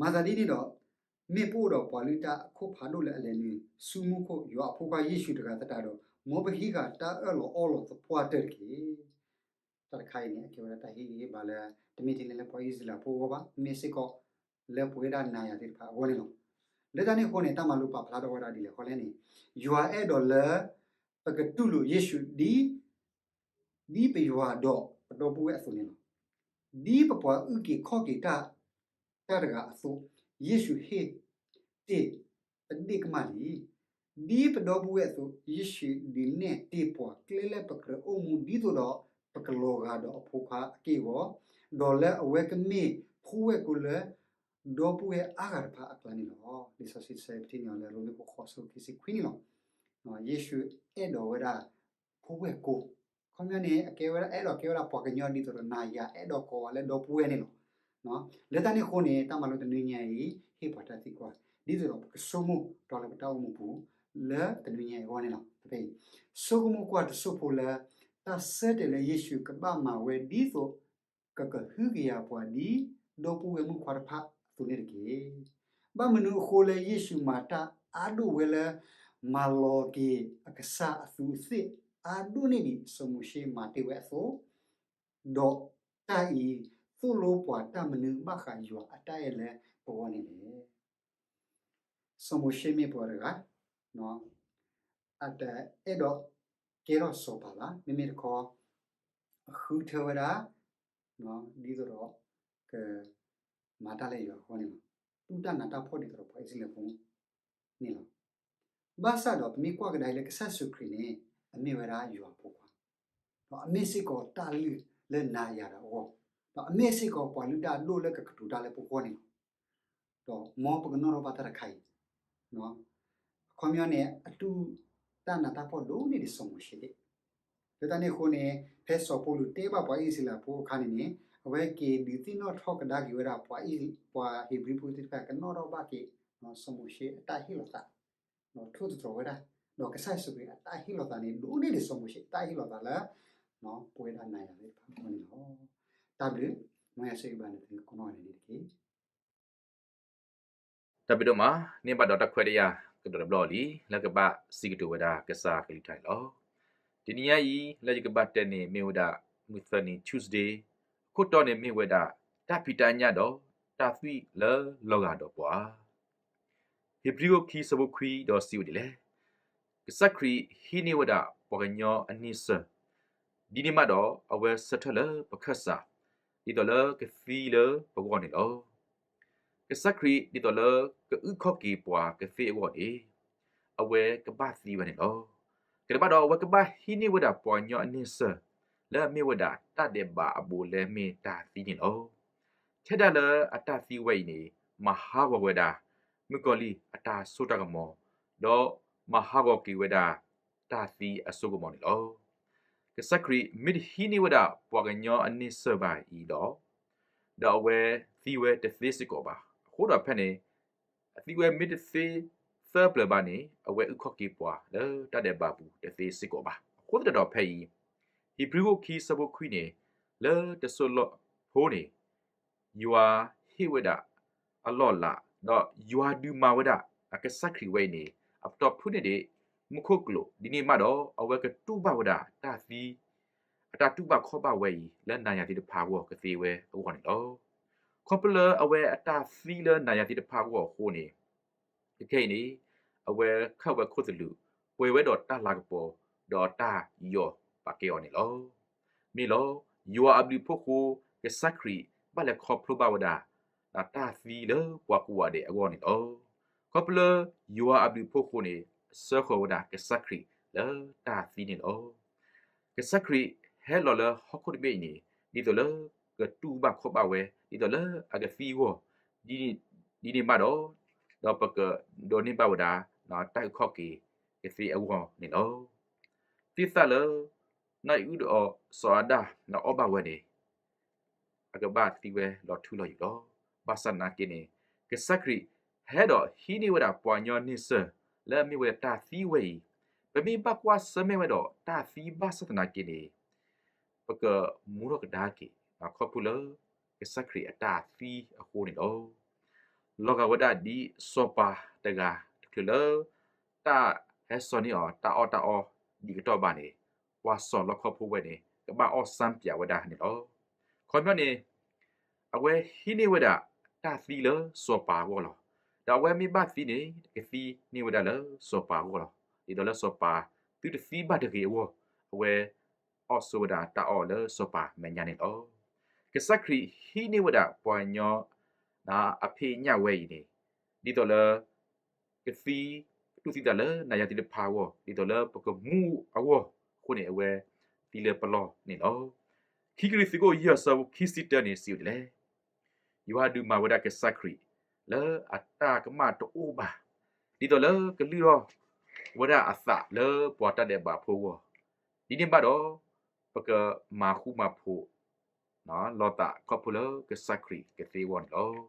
မၤသးဒ်န့ၣ်ဒီး, မ့ၢ်ပအိၣ်ဒီးပှၤလုၢ်တၢ်အခိၣ်ဖးဒိၣ်လၢအလဲၤနုာ်ဆူမူခိၣ်ယွၤအဖိခွါယ့ၣ်ၡူးတဂၤသတးဒီး, မ်ပဟံးဃာ်တၢ်အၢၣ်လီၤအီလီၤသပှၢ်တၢၢ်တက့ၢ်. တၢ်တခါအံၤန့ၣ် အကဲဝဲဒၣ်တၢ်ဟ့ၣ်ဂံၢ်ဟ့ၣ်ဘါလၢ တမ့ၢ်ထဲလၢပှၤအံၣ်စရ့လးဖိအဂီၢ်ဘၣ်, မ့ၢ်စ့ၢ်ကီးလၢပဝဲဒၣ်နၤယၤသ့ၣ်တဖၣ်အဂီၢ်န့ၣ်လီၤ. လၢတၢ်န့ၣ်အဃိန့ၣ် တၢ်မၤလိပာ်ဖျါထီၣ်ဝဲဒၣ်ဒ်လဲၣ်ဃီလဲၣ်န့ၣ်, ယွၤအဲၣ်ဒိးလၢ ပကတူၢ်လိာ်ယ့ၣ်ၡူးဒ် ဒ်ပယွၤဒီးပဒီပုၢ်ဝဲၢ်အသိးန့ၣ်လီၤ. ဒ်ပပှၤအုၣ်က့ၤခီၣ်က့ၤတၢ် တၢ်တဂၤအသိး, ယ့ၣ်ၡူးဟ့ၣ်တ့ၢ်ပဒ့ၣ်ကမၢ်လံ. ဒ်ပဒီပုၢ်ဝဲၢ်အသိး, ယ့ၣ်ၡူးဒုးနဲၣ်တ့ၢ်ပှၤကျဲလၢပကြၢးအိၣ်မူ ဒ်သိးဒီးပကလီၤဂာ်ဒီးအဖိခွါအက့ၢ်အဂီၤ, ဒီးလၢအဝဲကမ့ၢ်ဖိဝဲၢ်ကိလၢ ဒီပုၢ်ဝဲၢ်အါဂၤတဖၣ်အကျါန့ၣ်လီၤ. လံာ်စီဆှံတဆၢပထံၣ်န့ၢ်အီၤလၢ ရိမ့ၤခိၣ်ဃိး ဆၢဖိခံဆံခွံန့ၣ်လီၤ. ယ့ၣ်ၡူးအဲၣ်ဒိးဝဲဒၣ် ဖိဝဲၢ်ကိ, ခီပညီန့ၣ် အကဲဝဲဒၣ် အဲၣ်ဒိးကဲဝဲဒၣ်ပှၤကညီဒ်သိးဒီးနၤယၤအဲၣ်ဒိးကိးအီၤလၢဒီပုၢ်ဝဲၢ်န့ၣ်လီၤ. လၢတၢ်န့ၣ်အဃိန့ၣ် တၢ်မၤလိတနွံညါအံၤ ဟ့ၣ်ပှၤတၢ်သံကွၢ် ဒ်သိးဒီးပကဆိကမိၣ်တီလၢပတၢ်အိၣ်မူပူၤ လၢတနွံညါအံၤအဂီၢ်န့ၣ်လီၤ. ဖဲအံၤ ဆိကမိၣ်ကွၢ်တစိၢ်ဖိလၢ တၢ်ဆၢတဲာ်လၢယ့ၣ်ၡူးကဘၣ်မၤဝဲဒ်သိး ကကဟုကယာ်ပှၤဒ်ဒီပုၢ်ဝဲၢ်မုၣ်ခွါတဖၣ်အသိးန့ၣ်တက့ၢ်. ဘၣ်မနုၤအဃိလၢယ့ၣ်ၡူးမၤတၢ်အါဒိၣ်ဝဲလၢ မၤလီၤက့ၤအကစၢ်အသူးအသ့ၣ်အါဒိၣ်န့ၢ်ဒံးစီၤမိၤၡ့မၤတ့ၢ်ဝဲအသိး, ဒီးတၢ်အံၤ သိၣ်လိပှၤတၢ်မနုၤဘၣ်ဃးယွၤအတၢ်အဲၣ်လၢပဂီၢ်န့ၣ်လဲၣ်. စီၤမိၤၡ့မ့ၢ်ပှၤတဂၤ အတအဲၣ်ဒိးကဲထီၣ်စီၤပၤဘၣ်, မ့မ့ၢ်တခီ အဃုထၢဝဲဒၣ် ဒ်သိးဒီး ကမၤတၢ်လၢယွၤအဂီၢ်န့ၣ်လီၤ. တူၢ်တၢ်နးတၢ်ဖှီၣ်ဒ်သိးဒီးပှၤအံၣ်စရ့လးဖိန့ၣ်လီၤ. ဘၣ်ဆၣ်ဒီးပမ့ၢ်ကွၢ်ကဒါအံၤလၢကစၢ်ယ့ၣ်ၡူးခရံာ်န့ၣ် အမ့ၢ်ဝဲဒၣ်ယွၤအဖိခွါ, ဒီးအမ့ၢ်စ့ၢ်ကီးတၢ်လုၢ်လၢနၤယၤဒီးအဂီၢ်, ဒီးအမ့ၢ်စ့ၢ်ကီးပှၤလုၢ်တၢ်အဒိၣ်လၢကကတိၤတၢ်လၢပဂီၢ်န့ၣ်လီၤ. ဒီးမ်ပကနီၣ်ထီၣ်ဘၣ်တၢ်တခါအံၤ အခီပညီန့ၣ် အတူၢ်တၢ်နးတၢ်ဖှီၣ်ဒိၣ်န့ၢ်ဒံးစီၤမိၤၡ့သ့ၣ်. လၢတၢ်န့ၣ်အဃိန့ၣ် ဖဲစီၤပီလူးတဲဘၣ်ပှၤအံၣ်စရ့လးဖိအခါန့ၣ်န့ၣ် အဝဲက့ၤဒုးသ့ၣ်နီၣ်ထီၣ်ကဒါက့ၤဝဲဒၣ် ပှၤဧ့ၤဘြံၤဖိသ့ၣ်တဖၣ် ကနီၣ်ထီၣ်ဘၣ်က့ၤ စီၤမိၤၡ့အတၢ်ဟ့ၣ်လီၤသး ဒီးထိၣ်သတြီၤဝဲဒၣ်, ဒီးကစၢ်ယ့ၣ်ၡူးခရံာ်အတၢ်ဟ့ၣ်လီၤသးန့ၣ် ဒိၣ်န့ၢ်ဒံးစီၤမိၤၡ့အတၢ်ဟ့ၣ်လီၤသးလၢ ပဝဲဒၣ်နၤယၤသ့ၣ်တဖၣ်အဂီၢ်န့ၣ်လီၤ. တၢ်ဘျုး, မ်ယွၤဆိၣ်ဂ့ၤဘၣ်နသုကိးနီၢ်ဂၤဒဲးန့ၣ်တက့ၢ်. တၢ်ဘျုးဒိၣ်မး, န့ၢ်ဘၣ်ဒီးတၢ်ခွဲးတၢ်ယာ်ကဒီးတဘျီလံ လၢကဘၣ်စံးကတိၤဝဲဒၣ်ကစၢ်ကလုၢ်ကထါန့ၣ်လီၤ. တနံၤညါအံၤ လၢယကဘၣ်တဲန့ၣ်မ့ၢ်ဝဲဒၣ် မုၢ်သၢနံၤ Tuesday အခိၣ်တီန့ၣ်မ့ၢ်ဝဲဒၣ် တၢ်ဖံးတၢ်ညၣ်ဒီးတၢ်သွံၣ်လၢလီၤဂာ်ဒီးပှၤ ဧ့ၤဘြံၤခိၣ်ခံ ဆၢဖိခွံဒီးစံးဝဲဒ်လဲၣ်, ကစၢ်ခရံာ်ဟံးန့ၢ်ဝဲဒၣ်ပှၤကညီအန့ဆၢၣ်, ဒ်န့ၣ်မးဒီးအဝဲဆၢထၢၣ်လၢပခၢၣ်စး, ဒ်သိးလၢကသံလၢပဂီၢ်န့ၣ်လီၤ. ကစၢ်ခရံာ်ဒ်သိးလၢကအုၣ်ခီၣ်က့ၤပှၤကသ့အဂီၢ်န့ၣ်, အဝဲကဘၣ်သံဝဲန့ၣ်လီၤ. ကဒဲးဘၣ်ဒီးအဝဲကဘၣ်ဟံးန့ၢ်ဝဲဒၣ်ပှၤကညီအန့ဆၢၣ် လၢအမ့ၢ်ဝဲဒၣ်တၢ်ဒဲးဘးအဘူးအလဲမ့ၢ်တၢ်သံန့ၣ်လီၤ. ထဲဒၣ်လၢအတၢ်သံဝဲအံၤန့ၣ် မၤဟးဂီၤဝဲဒၣ် မုၣ်ကီၤလံၢ်အတၢ်စိတၢ်ကမီၤ, ဒီးမၤဟးဂီၤက့ၤဝဲဒၣ် တၢ်သံအစိကမီၤန့ၣ်လီၤ. ကစၢ်ခရံာ်မ့ၢ်တဟံးန့ၢ်ဝဲဒၣ်ပှၤကညီအန့ဆၢၣ်ဘၣ်အံၤဒီး, ဒီးအဝဲသံဝဲတသ့စ့ၢ်ကီးဘၣ်. အဃိဒီးဖဲန့ၣ် အသံဝဲမ့ၢ်တသ့သၢပျၢၤဘၣ်န့ၣ် အဝဲအုၣ်ခီၣ်က့ၤပှၤလၢတၢ်ဒဲးဘးပူၤတသ့စ့ၢ်ကီးဘၣ်. အဃိသတးဒီးဖဲအံၤ ဧ့ၤဘြံၤခိၣ်ခံ ဆၢဖိခွံန့ၣ် လၢတစိၢ်လီၢ်ဖိန့ၣ် ယွၤဟ့ၣ်ဝဲဒၣ်အလီၢ်အလၤ, ဒီးယွၤဒုးမၤဝဲဒၣ်အကစၢ်ခရံာ်ဝဲအံၤန့ၣ် အပတီၢ်ဖုန့ၣ်ဒံး မူခိၣ်ကျိာ်, ဒ်န့ၣ်မးဒီးအဝဲကတူၢ်ဘၣ်ဝဲဒၣ်တၢ်သံ, အတၢ်တူၢ်ဘၣ်ခီၣ်ဘၣ်ဝဲအံၤ လၢနၤယၤသ့ၣ်တဖၣ်အဂီၢ်ကသ့ဝဲအဂီၢ်န့ၣ်လီၤ. ခီဖျိလၢအဝဲအတၢ်သံလၢနၤယၤသ့ၣ်တဖၣ်အဂီၢ်အဃိန့ၣ် ခဲအံၤန့ၣ် အဝဲခၢၣ်ဝဲခိၣ်သလုး, ပှဲၤဝဲဒီးတၢ်လၤကပီၤ, ဒီးတၢ်ယီၤပာ်ကဲအီၤန့ၣ်လီၤ. မ့ၢ်လီၤ, ယွၤအဘျုးအဖှိၣ်အဃိ ကစၢ်ခရံာ်ဘၣ်လဲၤခီဖျိဘၣ်ဝဲဒၣ် တၢ်သံလၢပှၤကိးဂၤဒဲးအဂီၢ်န့ၣ်လီၤ. ခီဖျိလၢယွၤအဘျုးအဖှိၣ်အဃိန့ၣ် အဆှၢဃီၤဝဲဒၣ်ကစၢ်ခရံာ်လၢတၢ်သံန့ၣ်လီၤ. ကစၢ်ခရံာ်ဟဲလီၤလၢဟီၣ်ခိၣ်တဘ့ၣ်အံၤန့ၣ် ဒ်သိးလၢကတူၢ်ဘၣ်ခီၣ်ဘၣ်ဝဲ ဒ်သိးလၢအကသံအဂီၢ်, ဒ်န့ၣ်ဘၣ်ဒီး ဒီးပကဒိးန့ၢ်ဘၣ်ဝဲဒၣ် တၢ်အုၣ်ခီၣ်က့ၤကသ့အဂီၢ်န့ၣ်လီၤ. သ့ၣ်သၣ်လၢ နီၢ်အံၤအုၣ်ဒီးစီၤအၤဒၣ်အီၣ်ဘၣ်ဝဲန့ၣ် အကဘၣ်သံဝဲလီၤထူလီၤယိာ်လီၤ. ဘၣ်ဆၣ်သနာ်က့န့ၣ် ကစၢ်ခရံာ်ဟဲဒီးဟံးန့ၢ်ဝဲဒၣ်ပှၤကညီန့ဆၢၣ် လၢအမ့ၢ်ဝဲဒၣ်တၢ်သံဝဲအံၤ, ပမ့ၢ်ဘၣ်ကွၢ်ဆၢၣ်မဲာ်ဝဲဒီးတၢ်သံဘၣ်ဆၣ်သနာ်က့န့ၣ် ပကမူထီၣ်ကဒါက့ၤ ခီဖျိလၢကစၢ်ခရံာ်အတၢ်သံအဃိန့ၣ်လီၤ. လီၤဂာ်ဝဲဒၣ်ဒ်စီၤပၤတဂၤတချုးလၢ တၢ်ဟဲစိာ်န့ၢ်အီၤတၢ်အီၣ်တၢ်အီဒံးကတီၢ်ဘၣ်န့ၣ် ပှၤစီၤလီခီဖိဝဲန့ၣ် ကဘၣ်အီၣ်စၢ်ပၠးဝဲဒၣ်န့ၣ်လီၤ. ခီပညီန့ၣ် အဝဲဟံးန့ၢ်ဝဲဒၣ်တၢ်သံလၢစီၤပၤအဂီၢ်လီၤ. ဒီးအဝဲမ့ၢ်ဘၣ်သံန့ၣ် ကသံန့ၢ်ဝဲဒၣ်လၢစီၤပၤအဂီၢ်လီၤ. ဒ်သိးလၢစီၤပၤ သုတသံဘၣ်တဂ့ၤအဂီၢ် အဝဲ အီၣ်ဆိဝဲဒၣ်တၢ်အီၣ်လၢစီၤပၤမဲာ်ညါန့ၣ်လီၤ. ကစၢ်ခရံာ်ဟံးန့ၢ်ဝဲဒၣ်ပှၤကညီ အဖံးအညၣ်ဝဲအံၤန့ၣ် ဒ်သိးလၢ ကသံ တူၢ်သံသးလၢနၤယၤသ့ၣ်တဖၣ်အဂီၢ် ဒ်သိးလၢပကမူအဂီၢ်အဃိန့ၣ် အဝဲသံလၢပလီၢ်န့ၣ်လီၤ. ခံကရံၣ်သူးခိၣ်ယဲၢ်ဆၢဖိခံဆံတၢန့ၣ် စံးဝဲဒ်လဲၣ်, ယွၤဒုးမၤဝဲဒၣ်ကစၢ်ခရံာ် လၢအတၢ်ကမၣ်တအိၣ်ဘၣ်, ဒ်သိးလၢကလုၢ်ထီၣ်ဝဲဒၣ်အသးလၢပှၤတၢ်ဒဲးဘးဖိအဂီၢ်, ဒ်န့ၣ်ဘၣ်ဒီး ပကမၤဃူမၤဖိး လီၤသးခီဖျိလၢကစၢ်ခရံာ်ကသ့အဂီၢ်န့ၣ်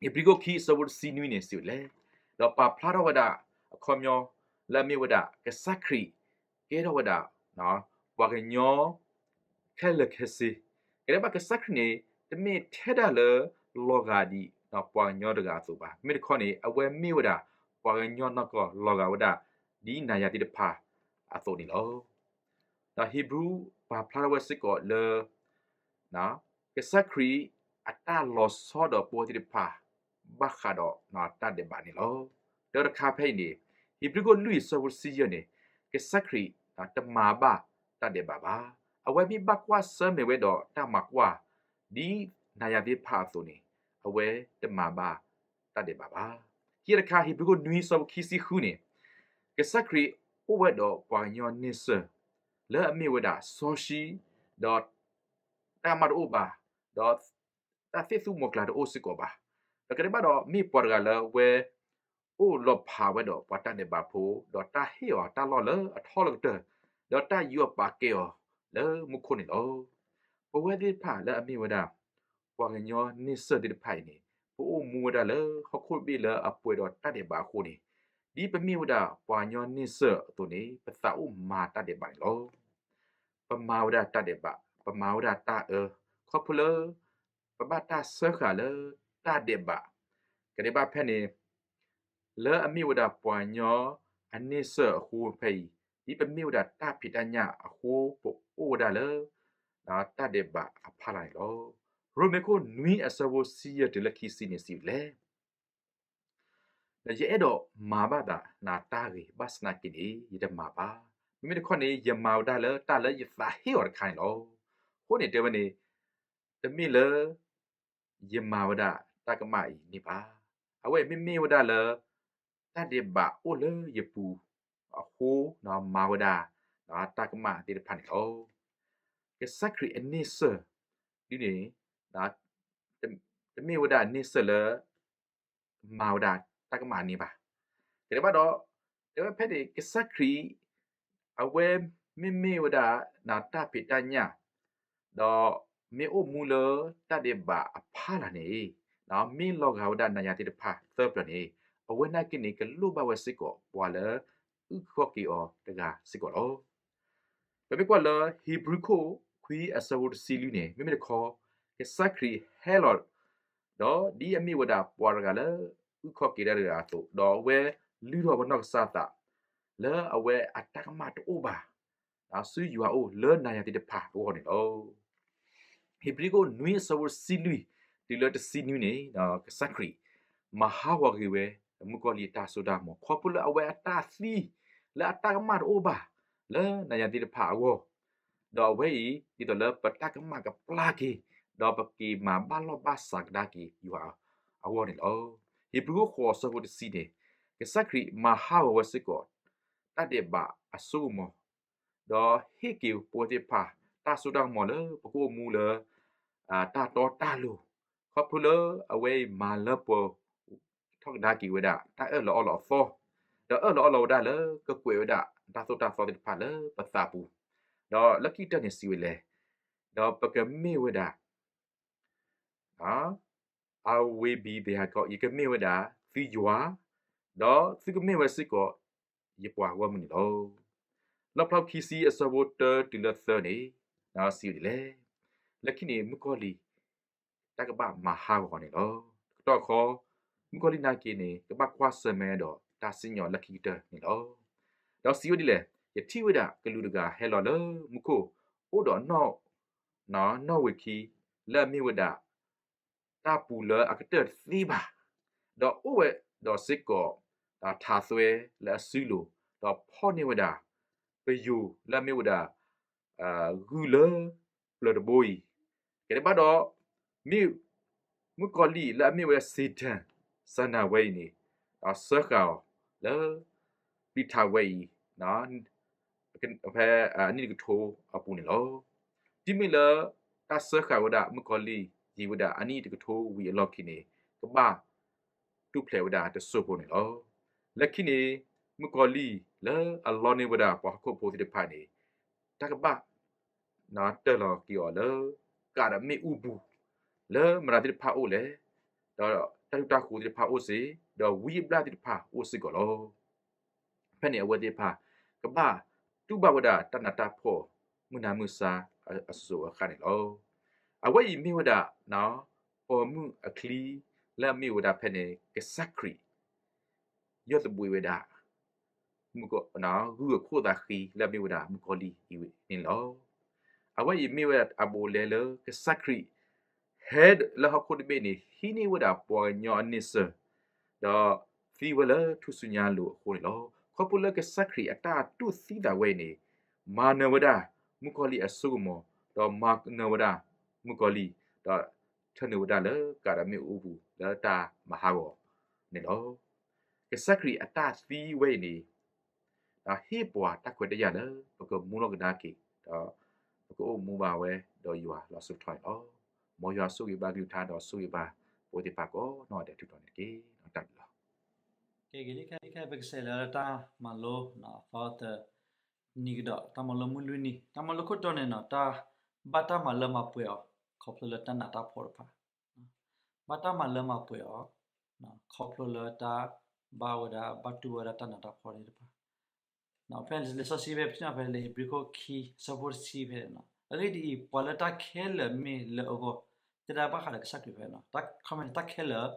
လီၤ. ဧ့ၤဘြံၤခိၣ်ခံဆၢဖိတဆံနွံန့ၣ် စံးဝဲဒ်လဲၣ်, ဒီးပာ်ဖျါထီၣ်ဝဲဒၣ်အခီပညီ လၢအမ့ၢ်ဝဲဒၣ်ကစၢ်ခရံာ် ကဲထီၣ်ဝဲဒၣ် ပှၤကညီ ခဲလၢာ်ခဲဆ့, ကဒဲးဘၣ်ကစၢ်ခရံာ်န့ၣ် တမ့ၢ်ထဲဒၣ်လၢလီၤဂာ်ဒ်ပှၤကညီတဂၤအသိးဘၣ်. မ့ၢ်တခီန့ၣ် အဝဲမ့ၢ်ဝဲဒၣ် ပှၤကညီနီၢ်ကီၢ်လီၤဂာ်ဝဲဒၣ် ဒ်နၤယၤသ့ၣ်တဖၣ်အသိးန့ၣ်လီၤ. ဒီးဧ့ၤဘြံၤပာ်ဖျါထီၣ်ဝဲစ့ၢ်ကီးလၢ ကစၢ်ခရံာ်အတၢ်လီၤဆီဒီးပဝဲသ့ၣ်တဖၣ် ဘၣ်ဃးဒီးတၢ်ဒဲးဘးန့ၣ်လီၤ. ဒီးတခါဖဲအံၤန့ၣ် ဧ့ၤဘြံၤခိၣ်လွံၢ်ဆၢဖိတဆံယဲၢ်န့ၣ် ကစၢ်ခရံာ်တမၤဘၣ်တၢ်ဒဲးဘးဘၣ်. အဝဲမ့ၢ်ဘၣ်ကွၢ်ဆၢၣ်မဲာ်ဝဲဒီးတၢ်မၤကွၢ် ဒ်နၤယၤသ့ၣ်တဖၣ်အသိးန့ၣ် အဝဲတမၤဘၣ်တၢ်ဒဲးဘးဘၣ်. ခံခါတခါ ဧ့ၤဘြံၤခိၣ်နွံဆၢဖိခံဆံဃုန့ၣ် ကစၢ်ခရံာ်အိၣ်ဝဲဒီးပှၤကညီန့ဆၢၣ် လၢအမ့ၢ်ဝဲဒၣ်စီဆှံ ဒီး တၢ်မၤတအိၣ်ဘၣ်, ဒီးတၢ်သ့ၣ်သူမီၤကျၢ်တအိၣ်စ့ၢ်ကီးဘၣ်. ဒီးကဒဲးဘၣ်ဒီးမ့ၢ်ပှၤတဂၤလၢအဝဲ အိၣ်လီၤဖးဝဲဒီးပှၤတၢ်ဒဲးဘးဖိ, ဒီးတၢ်ဟ့ၣ်အီၤတၢ်လီၢ်လၢအထီလၢကတၢၢ်, ဒီးတၢ်ယူးယီၣ်ပာ်ကဲအီၤလၢမူခိၣ်န့ၣ်လီၤ. ပဝဲသ့ၣ်တဖၣ်လၢအမ့ၢ်ဝဲဒၣ် ပှၤကညီန့ဆၢၣ်သ့ၣ်တဖၣ်အံၤန့ၣ် ပအိၣ်မူဝဲဒၣ်လၢဟီၣ်ခိၣ်တဘ့ၣ်လၢအပှဲၤဒီးတၢ်ဒဲးဘးအဃိန့ၣ်, ဒ်ပမ့ၢ်ဝဲဒၣ်ပှၤကညီန့ဆၢၣ်အသိးန့ၣ် ပသးအိၣ်မၤတၢ်ဒဲးဘးန့ၣ်လီၤ. ပမၤဝဲဒၣ်တၢ်ဒဲးဘး, ပမၤဝဲဒၣ်တၢ်အၢ, ခီဖျိလၢ ပဘၣ်တၢ်စၢဃာ်လၢတၢ်ဒဲးဘး, ကဒဲးဘၣ်ဖဲန့ၣ် လၢအမ့ၢ်ဝဲဒၣ်ပှၤကညီအန့ဆၢၣ်အဃိဖဲအံၤ, ဒ်ပမ့ၢ်ဝဲဒၣ်တၢ်ဖံးတၢ်ညၣ်အဃိ ပအိၣ်ဝဲဒၣ်လၢ တၢ်ဒဲးဘးအဖီလာ်န့ၣ်လီၤ. ရိမ့ၤခိၣ်နွံအဆၢဖိတဆံယဲၢ်တုၤလၢခံဆံန့ၣ်စံးဝဲဒ်လဲၣ်. ဒီးယအဲၣ်ဒိးမၤဘၣ်သးနတၢ်ဂ့ၤ ဘၣ်ဆၣ်သနာ်က့န့ၣ် ယတမၤဘၣ်. မ့မ့ၢ်တခီန့ၣ် ယမၤဝဲဒၣ်လၢတၢ်လၢယသးဟ့ၣ်အီၤတခါန့ၣ်လီၤ. အဃိန့ၣ်တဲဝဲန့ၣ် တမ့ၢ်လၢ ယမၤဝဲဒၣ်တၢ်ကမၣ်အံၤန့ၣ်ဘၣ်. အဝဲအံၤမ့မ့ၢ်ဝဲဒၣ်လၢ တၢ်ဒဲးဘးအိၣ်လၢယပူၤအဃိ မၤဝဲဒၣ် တၢ်ကမၣ်သ့ၣ်တဖၣ်န့ၣ်လီၤ. ကစၢ်ခရံာ်အန့ဆၢၣ်ဒ်န့ၣ် တမ့ၢ်ဝဲဒၣ်အန့ဆၢၣ်လၢ မၤဝဲဒၣ်တၢ်ကမၣ်န့ၣ်ဘၣ်. ကဒဲးဘၣ်ဒီး တဲဝဲဖဲန့ၣ် ကစၢ်ခရံာ် အဝဲမ့မ့ၢ်ဝဲဒၣ် တၢ်ဖံးတၢ်ညၣ် ဒီးမ့ၢ်အိၣ်မူလၢတၢ်ဒဲးဘးအဖီလာ်န့ၣ် မ့ၢ်လီၤဂာ်ဝဲဒၣ်နၤယၤသ့ၣ်တဖၣ်သၢပျၢၤန့ၣ် အဝဲနာ်က့န့ၣ် ကလိၣ်ဘၣ်ဝဲစ့ၢ်ကီးပှၤလၢ အုၣ်ခီၣ်က့ၤအီၤတဂၤစ့ၢ်ကီးလီၤ. ပမ့ၢ်ကွၢ်လၢ ဟံးဘြူၤခိၣ်ခွံအဆၢဖိတဆံလွံၢ်န့ၣ် မ့မ့ၢ်တခီ ကစၢ်ခရံာ်ဟဲလီၤ ဒီးဒ်အမ့ၢ်ဝဲဒၣ်ပှၤတဂၤလၢ အုၣ်ခီၣ်က့ၤတၢ်တဂၤအသိး, ဒီးအဝဲလုၢ်ထီၣ်ပနီၢ်ကစၢ်သး လၢအဝဲအတၢ်ကမၣ်တအိၣ်ဘၣ် ဆူယွၤအအိၣ်လၢနၤယၤသ့ၣ်တဖၣ်အဂီၢ်န့ၣ်လီၤ. ဟံးဘြူၤခိၣ်နွံအဆၢဖိတဆံလွံၢ် တုၤလၢတဆံနွံန့ၣ် ကစၢ်ခရံာ် မၤဟးဂီၤက့ၤဝဲ မုၣ်ကီၤလံၢ်အတၢ်စိတၢ်ကမီၤ ခီဖျိလၢအဝဲအတၢ်သံ လၢအတၢ်ကမၣ်တအိၣ်ဘၣ် လၢနၤယၤသ့ၣ်တဖၣ်အဂီၢ်, ဒီးအဝဲအံၤ ဒ်သိးလၢပတၢ်ကမၣ်ကပျၢ်က့ၤ ဒီးပက့ၤမၤဘၣ်လီၢ်ဘၣ်စးကဒါက့ၤယွၤအဂီၢ်န့ၣ်လီၤ. ဟံးဘြူၤခိၣ်ဃိးအဆၢဖိတဆံန့ၣ် ကစၢ်ခရံာ်မၤဟးဂီၤဝဲစ့ၢ်ကီး တၢ်ဒဲးဘးအစိကမီၤ ဒီးဟ့ၣ်က့ၤပဝဲသ့ၣ်တဖၣ် တၢ်စိတၢ်ကမီၤလၢပကအိၣ်မူလၢ တၢ်တီတၢ်လိၤ, ခီဖျိလၢအဝဲအံၤမၤလၢပှဲၤ ထီၣ်ကဒါက့ၤဝဲဒၣ် တၢ်အၢၣ်လီၤအီလီၤအသီ, ဒီးအၢၣ်လီၤအီလီၤဝဲဒၣ်လၢကကွဲးဝဲဒၣ် တၢ်သိၣ်တၢ်သီသ့ၣ်တဖၣ်လၢပသးပူၤ, ဒီးလၢခံကတၢၢ်န့ၣ်စံးဝဲလဲၣ်, ဒီးပကမ့ၢ်ဝဲဒၣ် I will be their God ယကမ့ၢ်ဝဲဒၣ်သုယွၤ, ဒီးသုကမ့ၢ်ဝဲစ့ၢ်ကီး ယပှၤဂီၢ်မုၢ်န့ၣ်လီၤ. လီၣ်ဖျါခံဆံအဆၢဖိတၢတုၤလၢသၢန့ၣ် စံးဝဲဒ်လဲၣ်, လၢခံန့ၣ် မုၣ်ကီၤလံၢ် တၢ်ကဘၣ်မၤဟးဂီၤန့ၣ်လီၤ. တကတီၢ်ခီ မုၣ်ကီၤလံၢ်နာ်က့န့ၣ် ကဘၣ်ကွၢ်ဆၢၣ်မဲာ်ဒီးတၢ်စံၣ်ညီၣ်လၢခံကတၢၢ်န့ၣ်လီၤ. ဒီးစံးဝဲဒ်လဲၣ်, ယထံၣ်ဝဲဒၣ်ကလူးတဂၤဟဲလီၤလၢမူခိၣ်, အိၣ်ဒီးနီၣ် နီၣ်ဝ့ၤခံ လၢအမ့ၢ်ဝဲဒၣ် တၢ်ပူၤလၢအကတၢၢ်တသ့ဘၣ်, ဒီးအိၣ်ဝဲဒီးစ့ၢ်ကီး ထးသွဲလၢအစုလိၤ, ဒီးဖီၣ်န့ၢ်ဝဲဒၣ် ပယိၤလၢအမ့ၢ်ဝဲဒၣ် ဂုၢ်လၢပျၢၤတဘိအံၤ, ကဒဲးဘၣ်ဒီး မ့ၢ်မုၣ်ကီၤလံၢ်လၢအမ့ၢ်ဝဲ Satan စၤနၤဝဲအံၤန့ၣ် ဒီးစၢဃာ်အီၤလၢ ပျံၤထးဝဲအံၤ ဖဲအနံၣ်တကထိအပူၤန့ၣ်လီၤ. တုၤမ့ၢ်လၢတၢ်စၢဃာ်ဝဲဒၣ်မုၣ်ကီၤလံၢ်ယံၤဝဲဒၣ်အနံၣ်တကထိဝံၤအလီၢ်ခံန့ၣ် ကဘၣ်တူၢ်ဖျဲးဝဲဒၣ်တစိၢ်ဖိန့ၣ်လီၤ. လၢခံန့ၣ် မုၣ်ကီၤလံၢ်လၢအလီန့ၢ်ဝဲဒၣ်ပှၤဟီၣ်ခိၣ်ဖိသ့ၣ်တဖၣ်န့ၣ် တၢ်ကဘၣ် တၢၢ်လီၤက့ၤအီၤလၢ ကးဒမ့ၣ်အူပူၤ လၢမတၤသ့ၣ်တဖၣ်အိၣ်လဲၣ်, ဒီးတၢ်ဒူၣ်တၢ်ဃိၤသ့ၣ်တဖၣ်အိၣ်စ့ၢ်, ဒီးဝံအဘျၣ်သ့ၣ်တဖၣ်အိၣ်စ့ၢ်ကီးလီၤ. ဖဲန့ၣ်အဝဲသ့ၣ်တဖၣ် ကဘၣ်တူၢ်ဘၣ်ဝဲဒၣ်တၢ်နးတၢ်ဖှီၣ် မုၢ်နၤမုၢ်ဆါအစိၤအဃၣ်န့ၣ်လီၤ. အဝဲအံၤမ့ၢ်ဝဲဒၣ် ပိာ်မုၣ်အချံ လၢအမ့ၢ်ဝဲဒၣ်ဖဲန့ၣ် ကစၢ်ခရံာ် ယီၢ်သဘှံးဝဲဒၣ် ဂုၢ်အခိၣ်သးဃံလၢအမ့ၢ်ဝဲဒၣ်မုၣ်ကီၤလံၢ်အံၤန့ၣ်လီၤ. အဝဲအံၤမ့ၢ်ဝဲဒၣ်အဘူးအလဲလၢကစၢ်ခရံာ် ဟဲလၢဟီၣ်ခိၣ်တဘ့ၣ်န့ၣ် ဟံးန့ၢ်ဝဲဒၣ်ပှၤကညီအန့ဆၢၣ်, ဒီးသံဝဲလၢထူၣ်စုညါအလိၤအဃိန့ၣ်လီၤ. ခီဖျိလၢကစၢ်ခရံာ်အတၢ်တူၢ်သံသးဝဲအံၤန့ၣ် မၤနၢၤဝဲဒၣ်မုၣ်ကီၤလံၢ်အစိကမီၤ, ဒီးမၤနၢၤဝဲဒၣ်မုၣ်ကီၤလံၢ်, ဒီးထၢနုာ်ဝဲဒၣ်လၢကးဒမ့ၣ်အူပူၤလၢတၢ်မၤဟးဂီၤန့ၣ်လီၤ. ကစၢ်ခရံာ်အတၢ်သံဝဲအံၤန့ၣ် ဒီးဟ့ၣ်ပှၤတၢ်ခွဲးတၢ်ယာ်လၢ ပကမူလီၤကဒါက့ၤ ဒီးပကအိၣ်မူဘၣ်ဝဲဒီးယွၤလီၤစိၤထီန့ၣ်လီၤ. မ်ယွၤဆိၣ်ဂ့ၤဘၣ်ကလုၢ်ကထါဒီးဆိၣ်ဂ့ၤဘၣ်ပဝဲသ့ၣ်တဖၣ်ကိးနီၢ်ဂၤဒဲးထူၣ်တီၤန့ၣ်တက့ၢ်. တၢ်ဘျုးလီၤ. ကဲ ခဲအံၤပကစးလၢတၢ်မၤလိအသီတနံၤကဒီး တၢ်မၤလိမုၢ်လွံၢ်နံၤ တၢ်မၤလိခိၣ်တီန့ၣ်နီၤ တၢ်ဘၣ်တၢ်မၤလၢမၤပှဲၤအီၤ ခီဖျိလၢတၢ်နးတၢ်ဖှီၣ်တဖၣ် ဘၣ်တၢ်မၤလၢမၤပှဲၤအီၤ ခီဖျိလၢတၢ်ဘၣ်ဝဲဒၣ် ဘၣ်တူၢ်ဝဲဒၣ်တၢ်နးတၢ်ဖှီၣ်သ့ၣ်တဖၣ်. ဖဲလံာ်စီဆှံဖဲ ပထံၣ်ဖဲလံာ်ဧ့ၤဘြံၤခိၣ်ခံ အဆၢဖိတဆံဖဲန့ၣ်နီၤ အဂ့ၢ်ဒ်အံၤ ပှၤလၢတၢ်ခဲလၢာ်မ့ၢ်လၢအဂီၢ် တဲဒၣ်ဘၣ်ဃးဒီးကစၢ်ခရံာ်ဖဲနီၤ တၢ်ခဲလၢာ်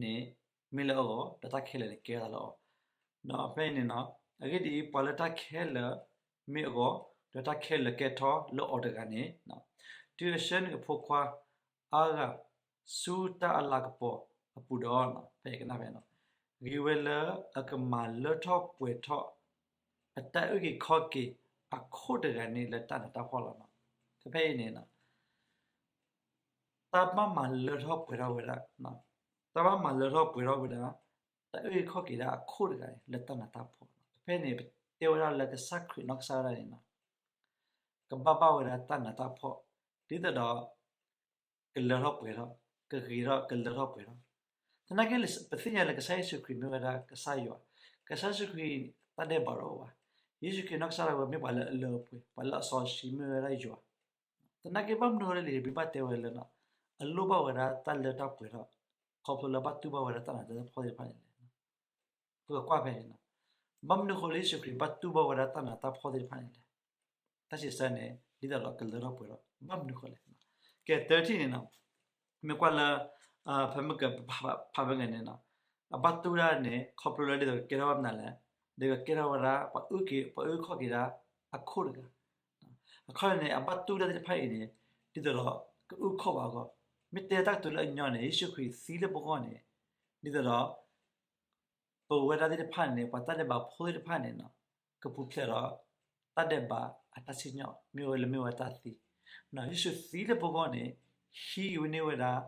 န့ၣ် မ့ၢ်လၢအဂီၢ်, ဒီးတၢ်ခဲလၢာ်န့ၣ်ကဲထီၣ်သးလၢအီၤ. ဒီးဖဲအံၤန့ၣ်, အဂ့ၢ်ဒ်အံၤ, ပှၤလၢတၢ်ခဲလၢာ်မ့ၢ်အဂီၢ်, ဒီးတၢ်ခဲလၢာ်ကဲထီၣ်လၢအီၤတဂၤန့ၣ်, တုၤအဆှၢနုာ်အဖိခွါအါဂၤဆူတၢ်အလၤကပီၤအပူၤဒီး, ဖဲကနၣ်ဖဲ, ဂ့ၤဝဲလၢအကမၤလၢထီၣ်ပှဲၤထီၣ် အတၢ်အုၣ်က့ၤခီၣ်က့ၤအခိၣ်တဂၤန့ၣ်လၢတၢ်နးတၢ်ဖှီၣ်လီၤ. ဖဲအံၤန့ၣ် တၢ်ဘၣ်မၤလၢထီၣ်ပှဲၤထီၣ်ဝဲဒၣ်, တၢ်ဘၣ်မၤလၢထီၣ်ပှဲၤထီၣ်ဝဲဒၣ်, တၢ်အုၣ်က့ၤခီၣ်က့ၤဒၣ်အခိၣ်တဂၤန့ၣ် လၢတၢ်နးတၢ်ဖှီၣ်. ဖဲန့ၣ် ပတဲဝဲဒၣ်လၢကစၢ်ခရံာ်နီၢ်ကစၢ်ဒၣ်န့ၣ်, ကဘၣ်ဘၣ်ဝဲဒၣ်တၢ်နးတၢ်ဖှီၣ်, ဒ်သိးဒီး ကလၢထီၣ်ပှဲၤထီၣ်, ကဂ့ၤထီၣ်ကလၢထီၣ်ပှဲၤထီၣ်. သနာ်က့ ပသ့ၣ်ညါလၢကစၢ်ယ့ၣ်ၡူးခရံာ်မ့ၢ်ဝဲဒၣ်ကစၢ်ယွၤ, ကစၢ်ယ့ၣ်ၡူးခရံာ်တၢ်ဒဲးဘးတအိၣ်ဘၣ်. ယ့ၣ်ၡူးခရံာ်နီၢ်ကစၢ်ဒၣ်ဝဲမ့ၢ်ပှၤလၢအလၢအပှဲၤ, ပှၤလၢအစီဆှံမ့ၢ်ဝဲဒၣ်ယွၤ. သနာ်က့ ဘၣ်မနုၤအဃိလၢလံာ်ဧ့ၤဘြံၤဘၣ်တဲဝဲလၢ အလိၣ်ဘၣ်ဝဲဒၣ်တၢ်လၢတၢ်ပှဲၤထီၣ်, ခီဖျိလၢဘၣ်တူၢ်ဘၣ်ဝဲဒၣ်တၢ်နးတၢ်ဖှီၣ်သ့ၣ်တဖၣ်န့ၣ်လဲၣ်. ပကကွၢ်ဖဲန့ၣ်, ဘၣ်မနုၤအဃိလၢယ့ၣ်ၡူးခရံာ်ဘၣ်တူၢ်ဘၣ်ဝဲဒၣ်တၢ်နးတၢ်ဖှီၣ်သ့ၣ်တဖၣ်န့ၣ်လဲၣ်. တၢ်စံးဆၢန့ၣ် ဒ်သိးဒီးကလၢထီၣ်ပှဲၤထီၣ်, ဘၣ်မနုၤအဃိလဲၣ်. ကဲ တထံၣ်န့ၣ်, မ့ၢ်ကွၢ်လၢ ဖဲမုၢ်ကဖးဖဲန့ၣ်, အဘၣ်တူၢ်ဒၣ်န့ၣ် ခီဖျိလၢဒ်သိးကကဲထီၣ်ဝဲမနုၤလဲၣ်, ဒီးကကဲထီၣ်ဝဲဒၣ်ပှၤအုၣ်က့ၤ ပှၤအုၣ်ခီၣ်က့ၤဒၣ်အခိၣ်တဂၤ. အခီန့ၣ် အဘၣ်တူၢ်ဒၣ်သ့ၣ်တဖၣ်အံၤန့ၣ် ဒ်သိးဒီးကအုၣ်ခီၣ်ဘၣ်အဂီၢ်, မ့ၢ်တဲတၢ်ကတိၤလၢအညီန့ၣ် ယ့ၣ်ၡူးခရံာ်သံလၢပဂီၢ်န့ၣ် ဒ်သိးဒီး ပဝဲဒၣ်သ့ၣ်တဖၣ်န့ၣ် ပှၤတၢ်ဒဲးဘးဖိသ့ၣ်တဖၣ်န့ၣ် ကပူၤဖျဲးဒီး တၢ်ဒဲးဘးအတၢ်စံၣ်ညီၣ် မ့ၢ်ဝဲလၢမ့ၢ်ဝဲတၢ်သံ. ယ့ၣ်ၡူးသံလၢပဂီၢ်န့ၣ် ဟံးဝဲန့ၢ်ဝဲဒၣ်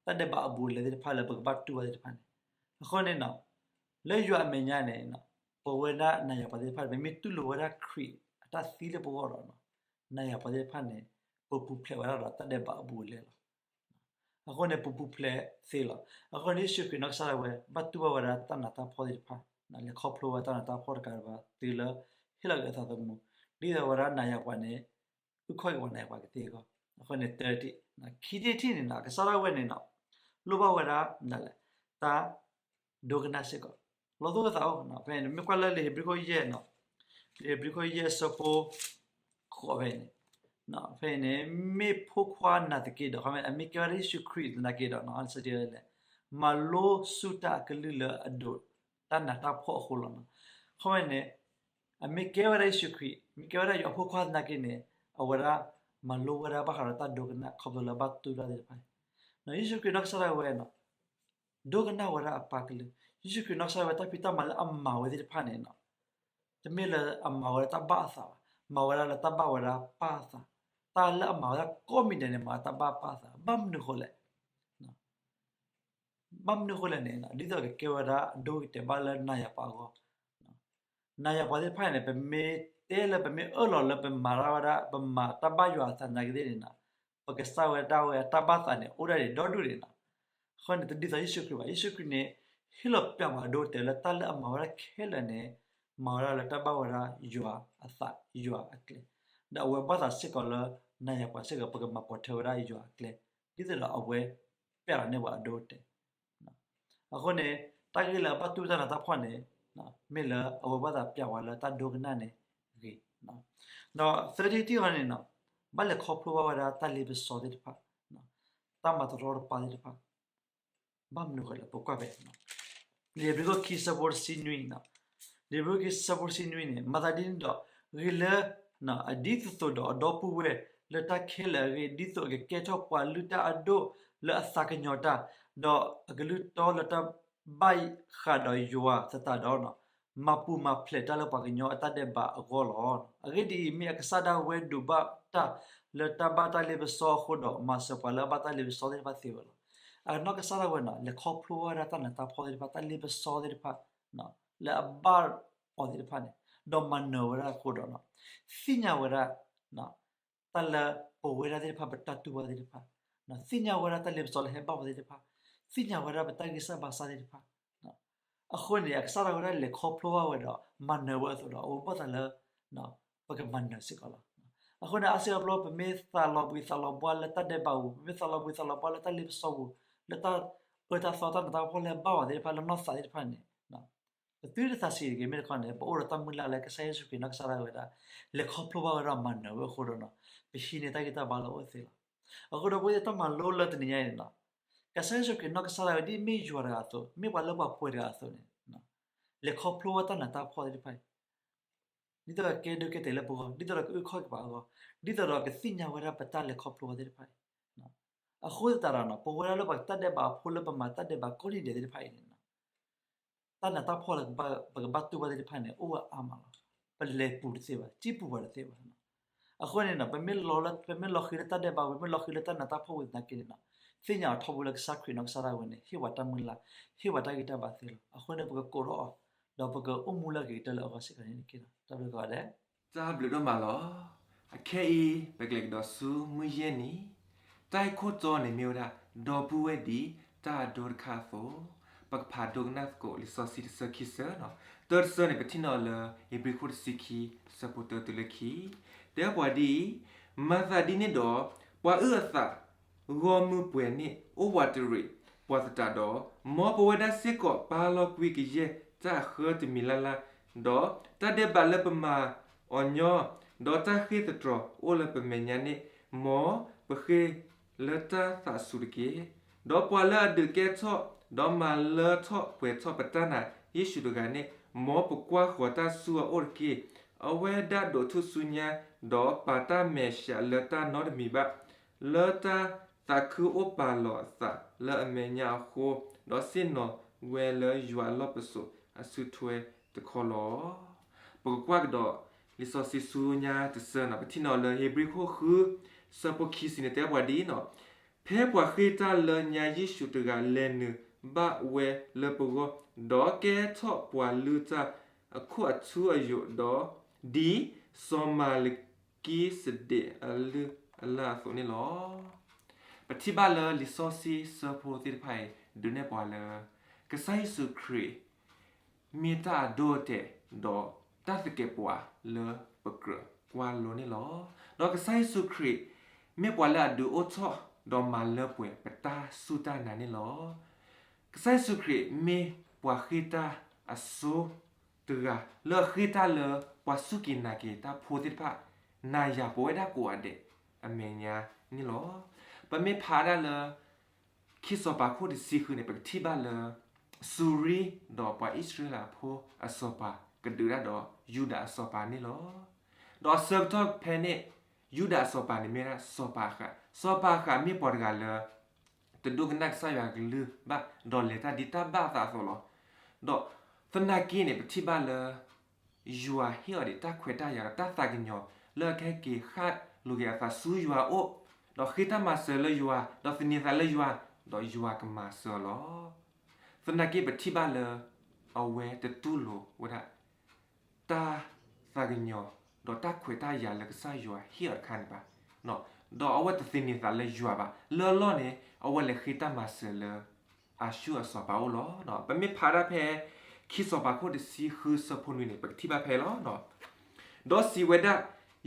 တၢ်ဒဲးဘးအဘူးအလဲသ့ၣ်တဖၣ်လၢပကဘၣ်တူၢ်ဘၣ်သ့ၣ်တဖၣ်န့ၣ်. အဃိန့ၣ် လၢယွၤအမဲာ်ညါန့ၣ် ပဝဲဒၣ်နၤယၤပှၤသ့ၣ်တဖၣ် ပမ့ၢ်တူၢ်လိာ်ဝဲဒၣ်ခရံာ်အတၢ်သံလၢပဂီၢ်ဒီး နၤယၤပှၤသ့ၣ်တဖၣ်န့ၣ် ပပူၤဖျဲးဝဲဒၣ်ဒီးတၢ်ဒဲးဘးအဘူးအလဲလီၤ. အဃိန့ၣ် ပပူၤဖျဲးသ့လီၤ. အဃိန့ၣ် ယ့ၣ်ၡူးခရံာ်နီၢ်ကစၢ်ဒၣ်ဝဲ ဘၣ်တူၢ်ဘၣ်ဝဲဒၣ်တၢ်နးတၢ်ဖှီၣ်သ့ၣ်တဖၣ်, လဲၤခီဖျိဝဲတၢ်နးတၢ်ဖှီၣ်တကးဒံးဘၣ် တုၤလၢဟ့ၣ်လီၤက့ၤအသးသမူ, ဒ်သိးဝဲဒၣ်နၤယၤပှၤန့ၣ် အုၣ်ခီၣ်က့ၤပှၤနၤယၤပှၤကသ့အဂီၢ်. အဃိန့ၣ် တထံၣ်, ခံထံၣ်တထံၣ်န့ၣ် ကစၢ်ဒၣ်ဝဲန့ၣ် လိၣ်ဘၣ်ဝဲဒၣ် တၢ်ဒိကနၣ်စ့ၢ်ကီး, လီၤသူၣ်အသးအိၣ်. ဖဲန့ၣ် မ့ၢ်ကွၢ်လၢလံာ်ဧ့ၤဘြံၤခိၣ်ယဲၢ်, လံာ်ဧ့ၤဘြံၤခိၣ်ယဲၢ်အဆၢဖိ ဃိးဖဲန့ၣ်, ဖဲန့ၣ် မ့ၢ်ဖိခွါနာ်သက့ဒီး, အမ့ၢ်ကဲဝဲဒၣ်ယ့ၣ်ၡူးခရံာ်သနာ်က့ဒီး လဲၣ်, မၤလိဆူတၢ်အကလုၢ်လၢအဒိးတၢ်နးတၢ်ဖှီၣ်အဃိလီၤ. အဃိန့ၣ် အမ့ၢ်ကဲဝဲဒၣ်ယ့ၣ်ၡူးခရံာ်, မ့ၢ်ကဲဝဲဒၣ်ယွၤအဖိခွါသနာ်က့န့ၣ် အဝဲဒၣ်မၤလိဝဲဒၣ်ဘၣ်ဃးဒီးတၢ်ဒိကနၣ် ခီဖျိလၢဘၣ်တူၢ်တၢ်သ့ၣ်တဖၣ်န့ၣ်. ယ့ၣ်ၡူးခရံာ်နီၢ်ကစၢ်ဒၣ်ဝဲ ဒိကနၣ်ဝဲဒၣ်အပၢ်ကလုၢ်, ယ့ၣ်ၡူးခရံာ်နီၢ်ကစၢ်ဒၣ်ဝဲတၢ်ဖံးတၢ်မၤလၢအမၤဝဲသ့ၣ်တဖၣ်န့ၣ် တမ့ၢ်လၢအမၤဝဲဒၣ်တၢ်ဘၣ်အသးဘၣ်, မၤဝဲဒၣ်လၢတၢ်ဘၣ်ဝဲဒၣ်ပၢ်အသး, တၢ်လၢအမၤဝဲဒၣ်ကိးမံၤဒဲးန့ၣ် မၤတၢ်ဘၣ်ပၢ်အသး, ဘၣ်မနုၤဃိလဲၣ်. ဘၣ်မနုၤဃိလဲၣ်န့ၣ် ဒ်သိးကကဲဝဲဒၣ်အဒိအတဲာ်ဘၣ်လၢနၤယၤပှၤအဂီၢ်, နၤယၤပှၤသ့ၣ်တဖၣ်န့ၣ် ပမ့ၢ်တဲလၢပမ့ၢ်အၢၣ်လီၤလၢပမၤတၢ်ဝဲဒၣ် ပမၤတၢ်ဘၣ်ယွၤအသးနာ်က့သ့ၣ်န့ၣ် ပကစၢ်ဝဲဒၣ်ဝဲအတၢ်ဘၣ်သးန့ၣ် အိၣ်ဒၣ်ဒံးဒီဒူၣ်န့ၣ်လီၤ. အဃိန့ၣ် တဒ်သိးယ့ၣ်ၡူးခရံာ်ဘၣ်. ယ့ၣ်ၡူးခရံာ်န့ၣ် ဟ့ၣ်လီၤပျးပှၤအဒိအတဲာ်လၢတၢ်လၢအမၤဝဲဒၣ်ခဲလၢာ်န့ၣ် မၤဝဲဒၣ်လၢတၢ်ဘၣ်ဝဲဒၣ်ယွၤအသး ယွၤအကျဲ, ဒီးအဝဲဘၣ်သးစ့ၢ်ကီးလၢ နၤယၤပှၤစ့ၢ်ကီး ပကမၤပိာ်ထွဲဝဲဒၣ်ယွၤအကျဲ ဒ်သိးဒီးအဝဲပျးလီၤန့ၢ်ပှၤအဒိအတဲာ် အဃိန့ၣ် တၢ်ဂ့ၢ်လၢအဘၣ်တူၢ်တၢ်နးတၢ်ဖှီၣ်န့ၣ် မ့ၢ်လၢအဝဲဘၣ်သးပျးဝဲလၢတၢ်ဒိကနၣ်န့ၣ်ဂ့ၤ, ဒီးသၢထံၣ်တထံၣ်ဃီန့ၣ် ဘၣ်လဲၤခီဖျိဘၣ်ဝဲဒၣ်တၢ်လ့ပစီသ့ၣ်တဖၣ်, တၢ်မၤတရီတပါသ့ၣ်တဖၣ်, ဘၣ်မနုၤဃိလဲၣ် ပကွၢ်ဖဲ လံာ်ဧ့ၤဘြံၤခိၣ်ခံဆၢဖိတဆံနွံ, လံာ်ဧ့ၤဘြံၤခိၣ်ခံဆၢဖိတဆံနွံန့ၣ် မၤသးဒ်န့ၣ်ဒီး ဂ့ၤလၢ အဒ်သိးသိးဒီးအဒီပုၢ်ဝဲၢ်လၢတၢ်ခဲလၢာ်အဂ့ၢ် ဒ်သိးအကကဲထီၣ်ပှၤလုၢ်တၢ်အဒိၣ်လၢအသးကညီၤတၢ်, ဒီးအကလုၢ်တီလၢတၢ်ဘၣ်ဃးဒီးယွၤသတးဒီး မၤပူၤမၤဖျဲးတၢ်လၢပှၤကညီအတၢ်ဒဲးဘးအဂီၢ်လီၤ. အဂ့ၢ်ဒ်အံၤ, မ့ၢ်အကစၢ်ဒၣ်ဝဲဒိးဘၣ်တၢ်လၢတၢ်ဘၣ်တၢ်လ့ပစီအဃိဒီး မၤစၢၤပှၤလၢအဘၣ်တၢ်လ့ပစီသ့ၣ်တဖၣ်သ့ဝဲလီၤ. အနီၢ်ကစၢ်ဒၣ်ဝဲန့ၣ် လဲၤခီဖျိဝဲဒၣ်တၢ်နးတၢ်ဖှီၣ်သ့ၣ်တဖၣ် တၢ်လ့ပစီသ့ၣ်တဖၣ် လၢအဘၣ်အီၤသ့ၣ်တဖၣ်န့ၣ် ဒီးမၤနၢၤဝဲဒၣ်အဃိဒီး သ့ၣ်ညါဝဲဒၣ် တၢ်လၢပဝဲဒၣ်သ့ၣ်တဖၣ် ပတၢ်တူၢ်ဘၣ်သ့ၣ်တဖၣ်, သ့ၣ်ညါဝဲဒၣ်တၢ်လ့ပစီလၢဟဲဘၣ်ပှၤသ့ၣ်တဖၣ်, သ့ၣ်ညါဝဲဒၣ်ပတၢ်ဂံၢ်စၢ်ဘါစၢ်သ့ၣ်တဖၣ်. အဃိန့ၣ် အကစၢ်ဒၣ်ဝဲဒၣ်လဲၤခီဖျိဘၣ်ဝဲဒီး မၤနၢၤဝဲအသိးဒီး အဝဲဘၣ်သးလၢ ပကမၤနၢၤစ့ၢ်ကီးလီၤ. အဃိန့ၣ် အါစုအါဘျီ ပမ့ၢ်သးလီၤဘှံးသးလီၤဘှါလၢတၢ်ဒဲးဘးပူၤ, ပမ့ၢ်သးလီၤဘှံးသးလီၤဘှါလၢတၢ်လ့ပစီပူၤ, လၢတၢ်အၢတၢ်သီတၢ်နးတၢ်ဖှီၣ်လၢဟဲဘၣ်ပှၤသ့ၣ်တဖၣ်လၢနီၢ်သးသ့ၣ်တဖၣ်န့ၣ် ပသုတသးဆံးတဂ့ၤ မ့ၢ်တခီန့ၣ် ပအိၣ်ဒီးတၢ်မုၢ်လၢ်လၢကစၢ်ယ့ၣ်ၡူးခရံာ်နီၢ်ကစၢ်ဒၣ်ဝဲဒၣ် လဲၤခီဖျိဘၣ်ဝဲဒီးမၤနၢၤဝဲအဃိဒီး ပဟံးန့ၢ်တၢ်ဂံၢ်တၢ်ဘါလၢအအိၣ်သ့လီၤ. အဃိဒီး ပဝဲတၢ်မၤလိလၢတနံၤညါအံၤန့ၣ်လီၤ. ကစၢ်ယ့ၣ်ၡူးခရံာ်နီၢ်ကစၢ်ဒၣ်ဝဲ ဒ်မ့ၢ်ယွၤတဂၤအသိး, မ့ၢ်ပှၤလၢပှဲၤတဂၤအသိးန့ၣ်, လဲၤခီဖျိဝဲတၢ်နးတၢ်ဖှီၣ်သ့ၣ်တဖၣ်အံၤ, ဒ်သိးကကဲဒိကဲတဲာ်လၢပဂီၢ်, ဒ်သိးဒီးကအုၣ်ခီၣ်က့ၤပှၤအဂီၢ်, ဒ်သိးဒီးကသ့ၣ်ညါဝဲဒၣ်ပတၢ်လဲၤခီဖျိအီၤသ့ၣ်တဖၣ်အံၤ, အဃိသတးဒီး ပဝဲဒၣ်လၢပှၤတၢ်ဒဲးဘးအဖိလၢပမၤတၢ်ဒဲးဘးကိးနံၤဒဲးသ့ၣ်တဖၣ်အံၤန့ၣ်, တၢ်နးတၢ်ဖှီၣ်လၢပကဘၣ်တူၢ်ဘၣ်သ့ၣ်တဖၣ်န့ၣ် အိၣ်ဝဲအါမးလီၤ. ပလဲၤပူၤတသ့ဘၣ်, စံၣ်ပူၤပှၤတသ့ဘၣ်. အဃိန့ၣ် ပမ့ၢ်လီၤလၢ ပမ့ၢ်လီၤဃံၤလၢတၢ်ဒဲးဘးဝဲ, မ့ၢ်လီၤဃံၤလၢတၢ်နးတၢ်ဖှီၣ်ဝဲသနာ်က့န့ၣ်, သ့ၣ်ညါအီၤထီဘိလၢကစၢ်ခရံာ်နီၢ်ကစၢ်ဒၣ်ဝဲန့ၣ် ဟ့ၣ်ပှၤတၢ်မုၢ်လၢ်, ဟ့ၣ်ပှၤတၢ်ဂံၢ်တၢ်ဘါသ့လီၤ. အဃိန့ၣ် ပကကိးထီၣ်အီၤ, ဒီးပကအိၣ်မူလၢအဂ့ၤကတၢၢ်လၢအဂီၢ်စ့ၢ်ကီးန့ၣ်တက့ၢ်လီၤ. တၢ်ဘျုးကိးဂၤဒဲး တၢ်ဘျုးဒိၣ်မးလီၤ. အခဲအံၤ ပကလဲၤကဒီးဆူမုၢ်ယဲၢ်နံၤ, တၢ်ဂ့ၢ်ခိၣ်တီန့ၣ်မ့ၢ်ဝဲဒၣ် ဒီပုၢ်ဝဲၢ်ဒ်တၢ်အဒိတခါအသိး, ပကဖးဒိကနၣ်သကိး လံာ်စီဆှံတဆၢခံဆၢ, တၢတဆၢန့ၣ် ပထံၣ်န့ၢ်အီၤလၢ ဧ့ၤဘြံၤခိၣ်တဆံခံ ဆၢဖိတၢတုၤလၢခံ, တဲပှၤဒ်အံၤ, မၤသးဒ်န့ၣ်ဒီး ပှၤအုၣ်အသး ဂီၢ်မုၢ်ပှဲၤန့ၢ်အိၣ်ဝးတရံးပှၤသတးဒီး, မ်ပဝဲဒၣ်စ့ၢ်ကီးပာ်လီၤကွံာ်ကယဲၢ်တၢ်အဃၢတမံၤလၢ်လၢ်, ဒီးတၢ်ဒဲးဘးလၢပမၤအီၤညီ, ဒီးတၢ်ဃ့ၢ်သတြီၤအိၣ်လၢပမဲာ်ညါန့ၣ်, မ်ပဃ့လၢတၢ်သးစူၤတက့ၢ်. ဒီးပှၤလၢအဒုးကဲထီၣ်, ဒီးမၤလၢထီၣ်ပှဲၤထီၣ်ပတၢ်နာ်ယ့ၣ်ၡူးတဂၤန့ၣ်, မ်ပကွၢ်ဃီၤတၢ်ဆူအအိၣ်တက့ၢ်. အဝဲဒၣ်ဒိးထူၣ်ဆူညါ, ဒီးပာ်တၢ်မဲာ်ဆှးလၢတၢ်နီတမံၤဘၣ်, လၢတၢ်သးခုအိၣ်ပာ်လီၤအသးလၢအမဲာ်ညါအဃိ, ဒီးဆ့ၣ်နီၤဝဲလၢယွၤအလီၢ်ပစိာ်အစုထွဲတခီလီၤ. ပကကွၢ်ကဒီး လံာ်စီဆှံဆူညါတဆၢန့ၣ် ပထံၣ်န့ၢ်အီၤလၢ ဧ့ၤဘြံၤခိၣ်ဃု ဆၢဖိခံဆံန့ၣ် တဲပှၤဒ်အံၤ, ဖဲပှၤဃ့ၢ်တၢ်လၢညါယ့ၣ်ၡူးတဂၤလဲၤနုာ်ဘၣ်ဝဲလၢပဂီၢ်, ဒီးကဲထီၣ်ပှၤလုၢ်တၢ်အခိၣ်အထူအယိာ်, ဒီးဒ်စီၤမၤလကံစဒ့းအလုၢ်အလၢ်အသိးန့ၣ်လီၤ. ပထံၣ်ဘၣ်လၢလံာ်စီဆှံဆၢဖိသ့ၣ်တဖၣ်အံၤ ဒုးနဲၣ်ပှၤလၢ ကစၢ်ယ့ၣ်ၡူးခရံာ် မ့ၢ်တၢ်အဒိအတဲာ် ဒီးတၢ်သကဲးပဝးလၢပကြၢးကွၢ်လိန့ၣ်လီၤ. ဒီးကစၢ်ယ့ၣ်ၡူးခရံာ် မ့ၢ်ပှၤလၢအဒုးအိၣ်ထီၣ် ဒီးမၤလၢပှဲၤပတၢ်စူၢ်တၢ်နာ်န့ၣ်လီၤ. ကစၢ်ယ့ၣ်ၡူးခရံာ်မ့ၢ်ပှၤဃ့ၢ်တၢ်အစိတဂၤ လၢအဃ့ၢ်တၢ်လၢပှၤစူၢ်က့ၤနာ်က့ၤတၢ်ဖိသ့ၣ်တဖၣ် နၤယၤပဝဲဒၣ်ကိးဂၤဒဲးအမဲာ်ညါန့ၣ်လီၤ. ပမ့ၢ်ဖးဒၣ်လၢ ခံစီၤပၤခိၣ်တဆံဃုန့ၣ် ပကထံၣ်ဘၣ်လၢ စူၤရံ ဒီးပှၤအံၣ်စရ့လးဖိအစီၤပၤ ကဒုးဒၣ်ဒီးယူဒၤအစီၤပၤန့ၣ်လီၤ. ဒီးအဆၢကတီၢ်ဖဲန့ၣ် ယူဒၤအစီၤပၤန့ၣ်မ့ၢ်ဒၣ်စီၤပၤအဃး, စီၤပၤအဃးမ့ၢ်ပှၤတဂၤလၢ တဒိကနၣ်ကစၢ်ယွၤကလုၢ်ဘၣ် ဒီးလဲၤတၢ်ဒ်တၢ်ဘၣ်အသးအသိးလီၤ. ဒီးသနာ်က့န့ၣ် ပထံၣ်ဘၣ်လၢ ယွၤဟ့ၣ်အီၤဒံးတၢ်ခွဲးတၢ်ယာ်ဒီးတၢ်သးကညီၤ လၢအကဟဲက့ၤဃၣ်လိာ်က့ၤအသးဆူယွၤအအိၣ်, ဒီးဃ့တၢ်မၤစၢၤလၢယွၤ, ဒီးသန့ၤသးလၢယွၤ, ဒီးယွၤကမၤစၢၤအီၤလီၤ. သနာ်က့ပထံၣ်ဘၣ်လၢ အဝဲတတူၢ်လိာ်ဝဲဒၣ် တၢ်သးကညီၤ ဒီးတၢ်ခွဲးတၢ်ယာ်လၢကစၢ်ယွၤဟ့ၣ်အီၤတခါန့ၣ်ဘၣ်. ဒီးအဝဲတသန့ၤသးလၢယွၤဘၣ်. လၢအလီၢ်န့ၣ် အဝဲလဲၤဃ့တၢ်မၤစၢၤလၢ အၤၡူၢ်အစီၤပၤအအိၣ်လီၤ. ပမ့ၢ်ဖးဒၣ်ဖဲ ခံစီၤပၤခိၣ်တဆံဃုဆၢဖိနွံန့ၣ် ပကထံၣ်ဘၣ်ဖဲလီၤ. ဒီးစံးဝဲဒၣ်,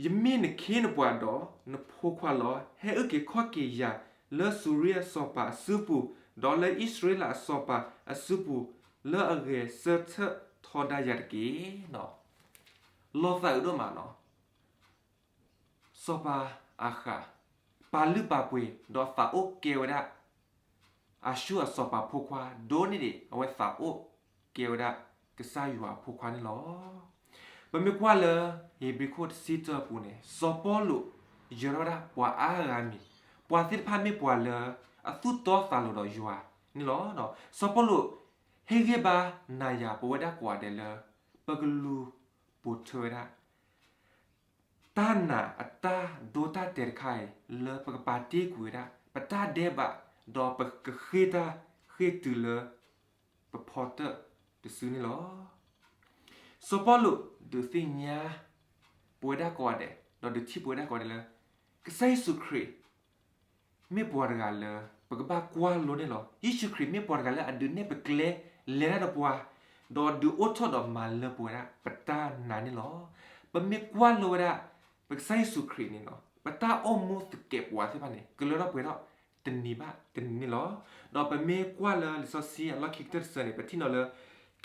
ယမ့ၢ်နခ့နပှၤဒီးနဖိခွါလီၤ. ဟဲအုၣ်က့ၤခီၣ်က့ၤယၤလၢစူၤရံအစီၤပၤအစုပူၤ, ဒီးလၢအံၣ်စရ့လးအစီၤပၤအစုပူၤ, လၢအဂဲၤဆၢထၢၣ်ထီဒါယၤတက့ၢ်. လီၤသးအုးဒိၣ်မးလီၤ. စီၤပၤအၤဃး ပာ်လုၢ်ပာ်ပှ့ၤ ဒီးသးအိၣ်ကဲဝဲဒၣ် အၤၡူၢ်အစီၤပၤဖိခွါ ဒိၣ်န့ၢ်ဒံး အဝဲသးအိၣ်ကဲဝဲဒၣ် ကစၢ်ယွၤအဖိခွါန့ၣ်လီၤ. ပမ့ၢ်ကွၢ်လၢ ဧ့ၤဘြံၤခိၣ်တဆံတၢအပူၤန့ၣ် စီၤပီလူး ယၢၤထီၣ်ဝဲဒၣ်ပှၤအါဂၤမံၤ, ပှၤသ့ၣ်တဖၣ်မ့ၢ်ပှၤလၢ အသူၣ်တီသးလိၤဒီးယွၤန့ၣ်လီၤ. စီၤပီလူး ဟ့ၣ်ဂံၢ်ဘါနၤယၤပဝဲဒၣ်ကိးဂၤဒဲးလၢ ပကလူၤပိာ်ထွဲဝဲဒၣ် တၢ်နာ်အတၢ်ဒိတၢ်တဲာ်တခါအံၤ လၢပကပာ်တ့ၢ်ကွံာ်ဝဲဒၣ် ပတၢ်ဒဲးဘး ဒီးပကဃ့ၢ်တၢ်ဃ့ၢ်တုၤလၢ ပဖီတၢၣ်တစုန့ၣ်လီၤ. စီၤပီလူးဒုးသ့ၣ်ညါ ပဝဲဒၣ်ကိးဂၤဒဲး ဒီးဒုးထံၣ်ပဝဲဒၣ်ကိးဂၤဒဲးလၢ ကစၢ်ယ့ၣ်ၡူးခရံာ် မ့ၢ်ပှၤတဂၤလၢ ပကဘၣ်ကွၢ်လိန့ၣ်လီၤ. ယ့ၣ်ၡူးခရံာ်မ့ၢ်ပှၤတဂၤလၢအဒုးနဲၣ်ပကျဲ လဲၤတၢ်ဒီးပှၤ, ဒီးဒုးအိၣ်ထီၣ်ဒီးမၤလၢပှဲၤဒၣ်ပတၢ်နာ်န့ၣ်လီၤ. ပမ့ၢ်ကွၢ်လိဝဲဒၣ် ပကစၢ်ယ့ၣ်ၡူးခရံာ်န့ၣ်လီၤ, ပတၢ်အိၣ်မူသကဲးပဝးသ့ၣ်တဖၣ်န့ၣ် ကလၢထီၣ်ပှဲၤထီၣ်တနံၤဘၣ်တနံၤန့ၣ်လီၤ. ဒီးပမ့ၢ်ကွၢ်လၢလံာ်စီဆှံအလီၢ်ခံကတၢၢ်တဆၢန့ၣ် ပထံၣ်န့ၢ်လၢ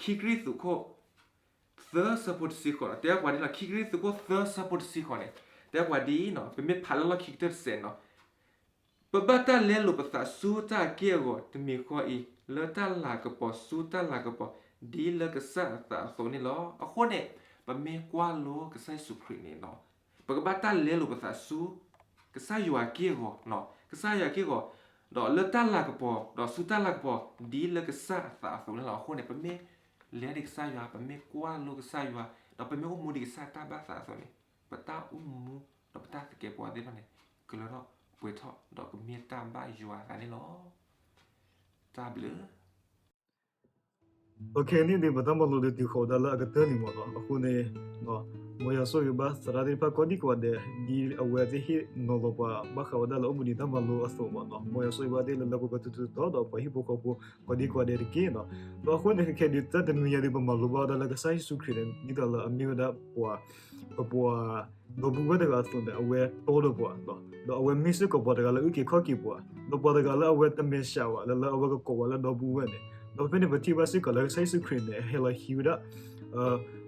ခံကရံၣ်သူးခိၣ် သၢဆၢဖိတဆံဃိးန့ၣ် တဲပှၤဒ်လီၤ. ခံကရံၣ်သူးခိၣ်သၢဆၢဖိတဆံဃိးန့ၣ် တဲပှၤဒ်အံၤန့ၣ် ပမ့ၢ်ဖးလၢလီၢ်ခံကတၢၢ်တဆၢန့ၣ်လီၤ. ပဘၣ်တၢ်လဲလိာ်ပသးဆူတၢ်အက့ၢ်အဂီၤ တမံၤဃီအံၤ လၢတၢ်လၤကပီၤဆူတၢ်လၤကပီၤ ဒ်လၢကစၢ်အသးအသိးန့ၣ်လီၤ. အဃိန့ၣ် ပမ့ၢ်ကွၢ်လိကစၢ်ယ့ၣ်ၡူးခရံာ်န့ၣ်လီၤ, ပကဘၣ်တၢ်လဲလိာ်ပသးဆူ ကစၢ်ယွၤအက့ၢ်အဂီၤ, ကစၢ်ယွၤအက့ၢ်အဂီၤ, ဒီးလၢတၢ်လၤကပီၤ, ဒီးဆူတၢ်လၤကပီၤ ဒ်လၢကစၢ်အသးအသိးန့ၣ်လီၤ. အဃိန့ၣ် ပမ့ၢ်လဲၤဒ်ကစၢ်ယွၤ, ပမ့ၢ်ကွၢ်လိကစၢ်ယွၤ, ဒီးပမ့ၢ်အိၣ်မူဒ်ကစၢ်တၢ်ဘၣ်သးအသိးန့ၣ် ပတၢ်အိၣ်မူ ဒီးပတၢ်သကဲးပဝးသ့ၣ်တဖၣ်န့ၣ် ကလၢထီၣ်ပှဲၤထီၣ် ဒီးကမ့ၢ်တၢ်ဘၣ်ယွၤအသးန့ၣ်လီၤ. တၢ်ဘျုး ပခဲအံၤန့ၣ်ဒီး ပတၢ်မၤလိဒုးတုၤဃီၤဝဲဒၣ်လၢအကတၢၢ်န့ၣ်မ့ၢ်နီၤ. အဃိန့ၣ် မ်ယွၤဆိၣ်ဂ့ၤဘၣ်သရၣ်သ့ၣ်တဖၣ်ကိးဒံကိးဂၤဒဲး ဒ်အဝဲသ့ၣ်ဟ့ၣ်နီၤလီၤပှၤဘၣ်ဃးဝဲဒၣ်လၢအိၣ်ဘှံးနံၤတၢ်မၤလိအသိးမ့ၢ်နီၤ. မ်ယွၤဆိၣ်ဂ့ၤဘၣ်သ့ၣ်လၢလၢပှဲၤပှဲၤထူထူတီတီ ဒီးပှၤဟံၣ်ဖိဃီဖိကိးဒံကိးဂၤဒဲးတက့ၢ်နီၤ. ဒီးအဃိန့ၣ် ခဲခဲဒုး တၢ်တနွံညါဒီး ပမၤလိဘၣ်ဝဲဒၣ်လၢကစၢ်ယ့ၣ်ၡူးခရံာ်န့ၣ် ဒ်သိးလၢအမ့ၢ်ဝဲဒၣ်ပှၤ ပပှၤ ဒီပုၢ်ဝဲၢ်တဂၤအသိးန့ၣ် အဝဲတီဒီးပှၤ, ဒီးအဝဲမ့ၢ်စ့ၢ်ကီးပှၤတဂၤလၢအအုၣ်က့ၤခီၣ်က့ၤပှၤ, ဒီးပှၤတဂၤလၢအဝဲတမဲာ်ဆှးဘၣ် လၢလၢအဝဲကကိးပှၤလၢဒီပုၢ်ဝဲၢ်န့ၣ်, ဒီးဖဲန့ၣ်ပထံၣ်ဘၣ်စ့ၢ်ကီးလၢကစၢ်ယ့ၣ်ၡူးခရံာ်န့ၣ် ဟဲလီၤဟံးဝဲဒၣ်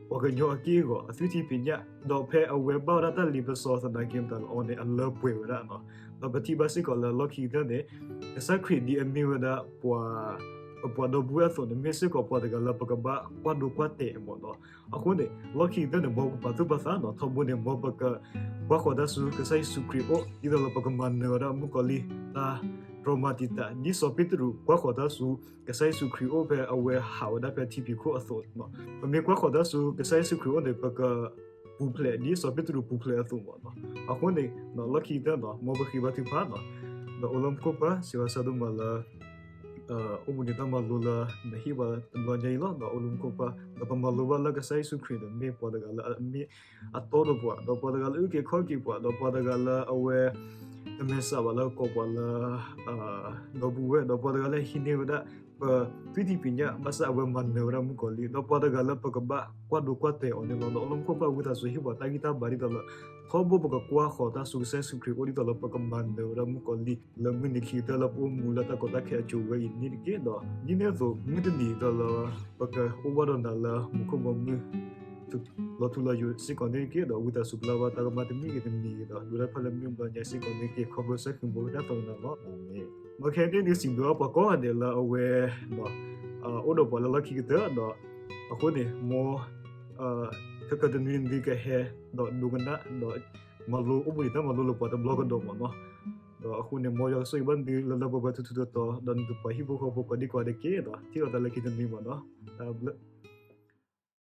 ပှၤကညီအက့ၢ်အဂီၤ အသွံၣ်ထံပညၣ်, ဒီးဖဲအဝဲဘၣ်ဝဲဒၣ်တၢ်လ့ပစီသနာ်က့ မတၤလၢအီၤန့ၣ် အလၢပှဲၤဝဲဒၣ်နီၤ. ဒီးပထံၣ်ဘၣ်စ့ၢ်ကီးလၢလီၢ်ခံကတၢၢ်န့ၣ် ကစၢ်ခရံာ်ဒ်အမ့ၢ်ဝဲဒၣ်ပှၤ ပပှၤဒီပုၢ်ဝဲၢ်အသိးန့ၣ် မ့ၢ်စ့ၢ်ကီးပှၤတဂၤလၢပကဘၣ်ကွၢ်ဒိကွၢ်တဲာ်အမ့ၢ်နီၤ. အဃိန့ၣ် လီၢ်ခံကတၢၢ်န့ၣ် မ်ပပာ်သူၣ်ပာ်သးနီၤ ထီဘိန့ၣ် မ်ပကကွၢ်ဃီၤတၢ်ဆူကစၢ်ယ့ၣ်ၡူးခရံာ်အအိၣ် ဒ်သိးလၢပကမၤနၢၤဝဲဒၣ်မုၣ်ကီၤလံၢ်တၢ်တြီမၤတံာ်တာ် ဒ်စီၤပ့းတရူးကွၢ်ဃီၤတၢ်ဆူ ကစၢ်ယ့ၣ်ၡူးခရံာ်အအိၣ်ဖဲအဝဲဟးဝဲဒၣ်ဖဲထံဖံးခိၣ်အသိးနီၤ. ပမ့ၢ်ကွၢ်ဃီၤတၢ်ဆူကစၢ်ယ့ၣ်ၡူးခရံာ်အအိၣ်န့ၣ် ပက ပူၤဖျဲးဒ်စီၤပ့းတရူးပူၤဖျဲးအသိးမ့ၢ်နီၤ. အဃိန့ၣ် လီၢ်ခံကတၢၢ်နီၤ မ်ပဃ့ဘါထုကဖၣ်နီၤ, ဒီးအိၣ်လၢမူခိၣ်ပၢ် စံးဘျုးစံးဖှိၣ်ဒိၣ်မးလၢ အိၣ်ဘှံးနံၤတၢ်မၤလိလၢ နဟ့ၣ်ပှၤတဘျီညါအံၤလီၤ. ဒီးအိၣ်လၢမူခိၣ်ပၢ် ဒီးပမၤလိဘၣ်လၢကစၢ်ယ့ၣ်ၡူးခရံာ်န့ၣ် မ့ၢ်ပှၤတဂၤလၢအမ့ၢ်အတီဒီးပှၤ, ဒီးပှၤတဂၤလၢအအုၣ်က့ၤခီၣ်က့ၤပှၤ, ဒီးပှၤတဂၤလၢအဝဲ တမဲာ်ဆှးဘၣ်လၢကကိးပှၤလၢ ဒီပုၢ်ဝဲၢ်, ဒီးပှၤတဂၤလၢဟံးန့ၢ်ဝဲဒၣ် ပသွံၣ်ထံပညၣ် ဘၣ်ဆၣ်အဝဲမၤနၢၤဝဲဒၣ်မုၣ်ကီၤလံၢ်, ဒီးပှၤတဂၤလၢပကဘၣ်ကွၢ်ဒိကွၢ်တဲာ်အီၤန့ၣ်လီၤ. ဒီးအိၣ်လၢမူခိၣ်ပၢ်ဝံသးစူၤဟ့ၣ်ပှၤတၢ်ဂံၢ်တၢ်ဘါဒ်သိးလၢ ထီဘိပကကွၢ်ဃီၤတၢ်ဆူကစၢ်ယ့ၣ်ၡူးခရံာ်အအိၣ် ဒ်သိးလၢပကမၤနၢၤဝဲဒၣ်မုၣ်ကီၤလံၢ် လၢမုၢ်နံၤခံကတၢၢ်လၢပအိၣ်မူလၢတၢ်ကီတၢ်ခဲအစိၤဝဲအံၤန့ၣ်တက့ၢ်. ဒီးဒ်န့ၣ်အသိး မုၢ်တနံၤဒ်သိးလၢ ပကအိၣ်ဘၣ်ဒီးနၤလၢမူခိၣ်ဘီမုၢ် လီၤထူလီၤယိာ်စ့ၢ်ကီးန့ၣ်တက့ၢ်. ဒီးဝံသးစူၤပျၢ်ဘၣ်တၢ်ကမၣ်တမံၤဂ့ၤတမံၤဂ့ၤဒီး ဒိးတၢ်ဖၣ်လၢမုၢ်ဘျီညါစ့ၢ်ကီးန့ၣ်တက့ၢ်. ခီဖျိကစၢ်ခရံာ်အမံၤလၢတၢ်သီနၤလီၤ. အၤမ့ၣ်. မ်ခဲအံၤန့ၣ်ဒုးစံးဘျုးဘၣ်ပှၤကိးဂၤဒဲးလၢအဝဲ အိၣ်ဒီးပှၤလၢလီၢ်ခံကတၢၢ်ဒီး အဃိန့ၣ် မ် ခဲကတနွံနသုကဟဲ ဒီးဒိကနၣ် ဒီးမၤလိအိၣ်ဘှံးနံၤတၢ်မၤလိလၢပှၤတဘျီကဒီးမ့ၢ်နီၤ. ဒီးအဃိန့ၣ် မ်ယွၤကဆိၣ်ဂ့ၤဘၣ်နသုလၢလၢပှဲၤပှဲၤထူထူတီတီ ဒီးနသုပှၤဟံၣ်ဖိဃီဖိကိးဒံကိးဂၤဒဲးတက့ၢ်. ဒီးထံၣ်လိာ်သးလၢခံတနွံမ့ၢ်နီၤ. တၢ်ဘျုး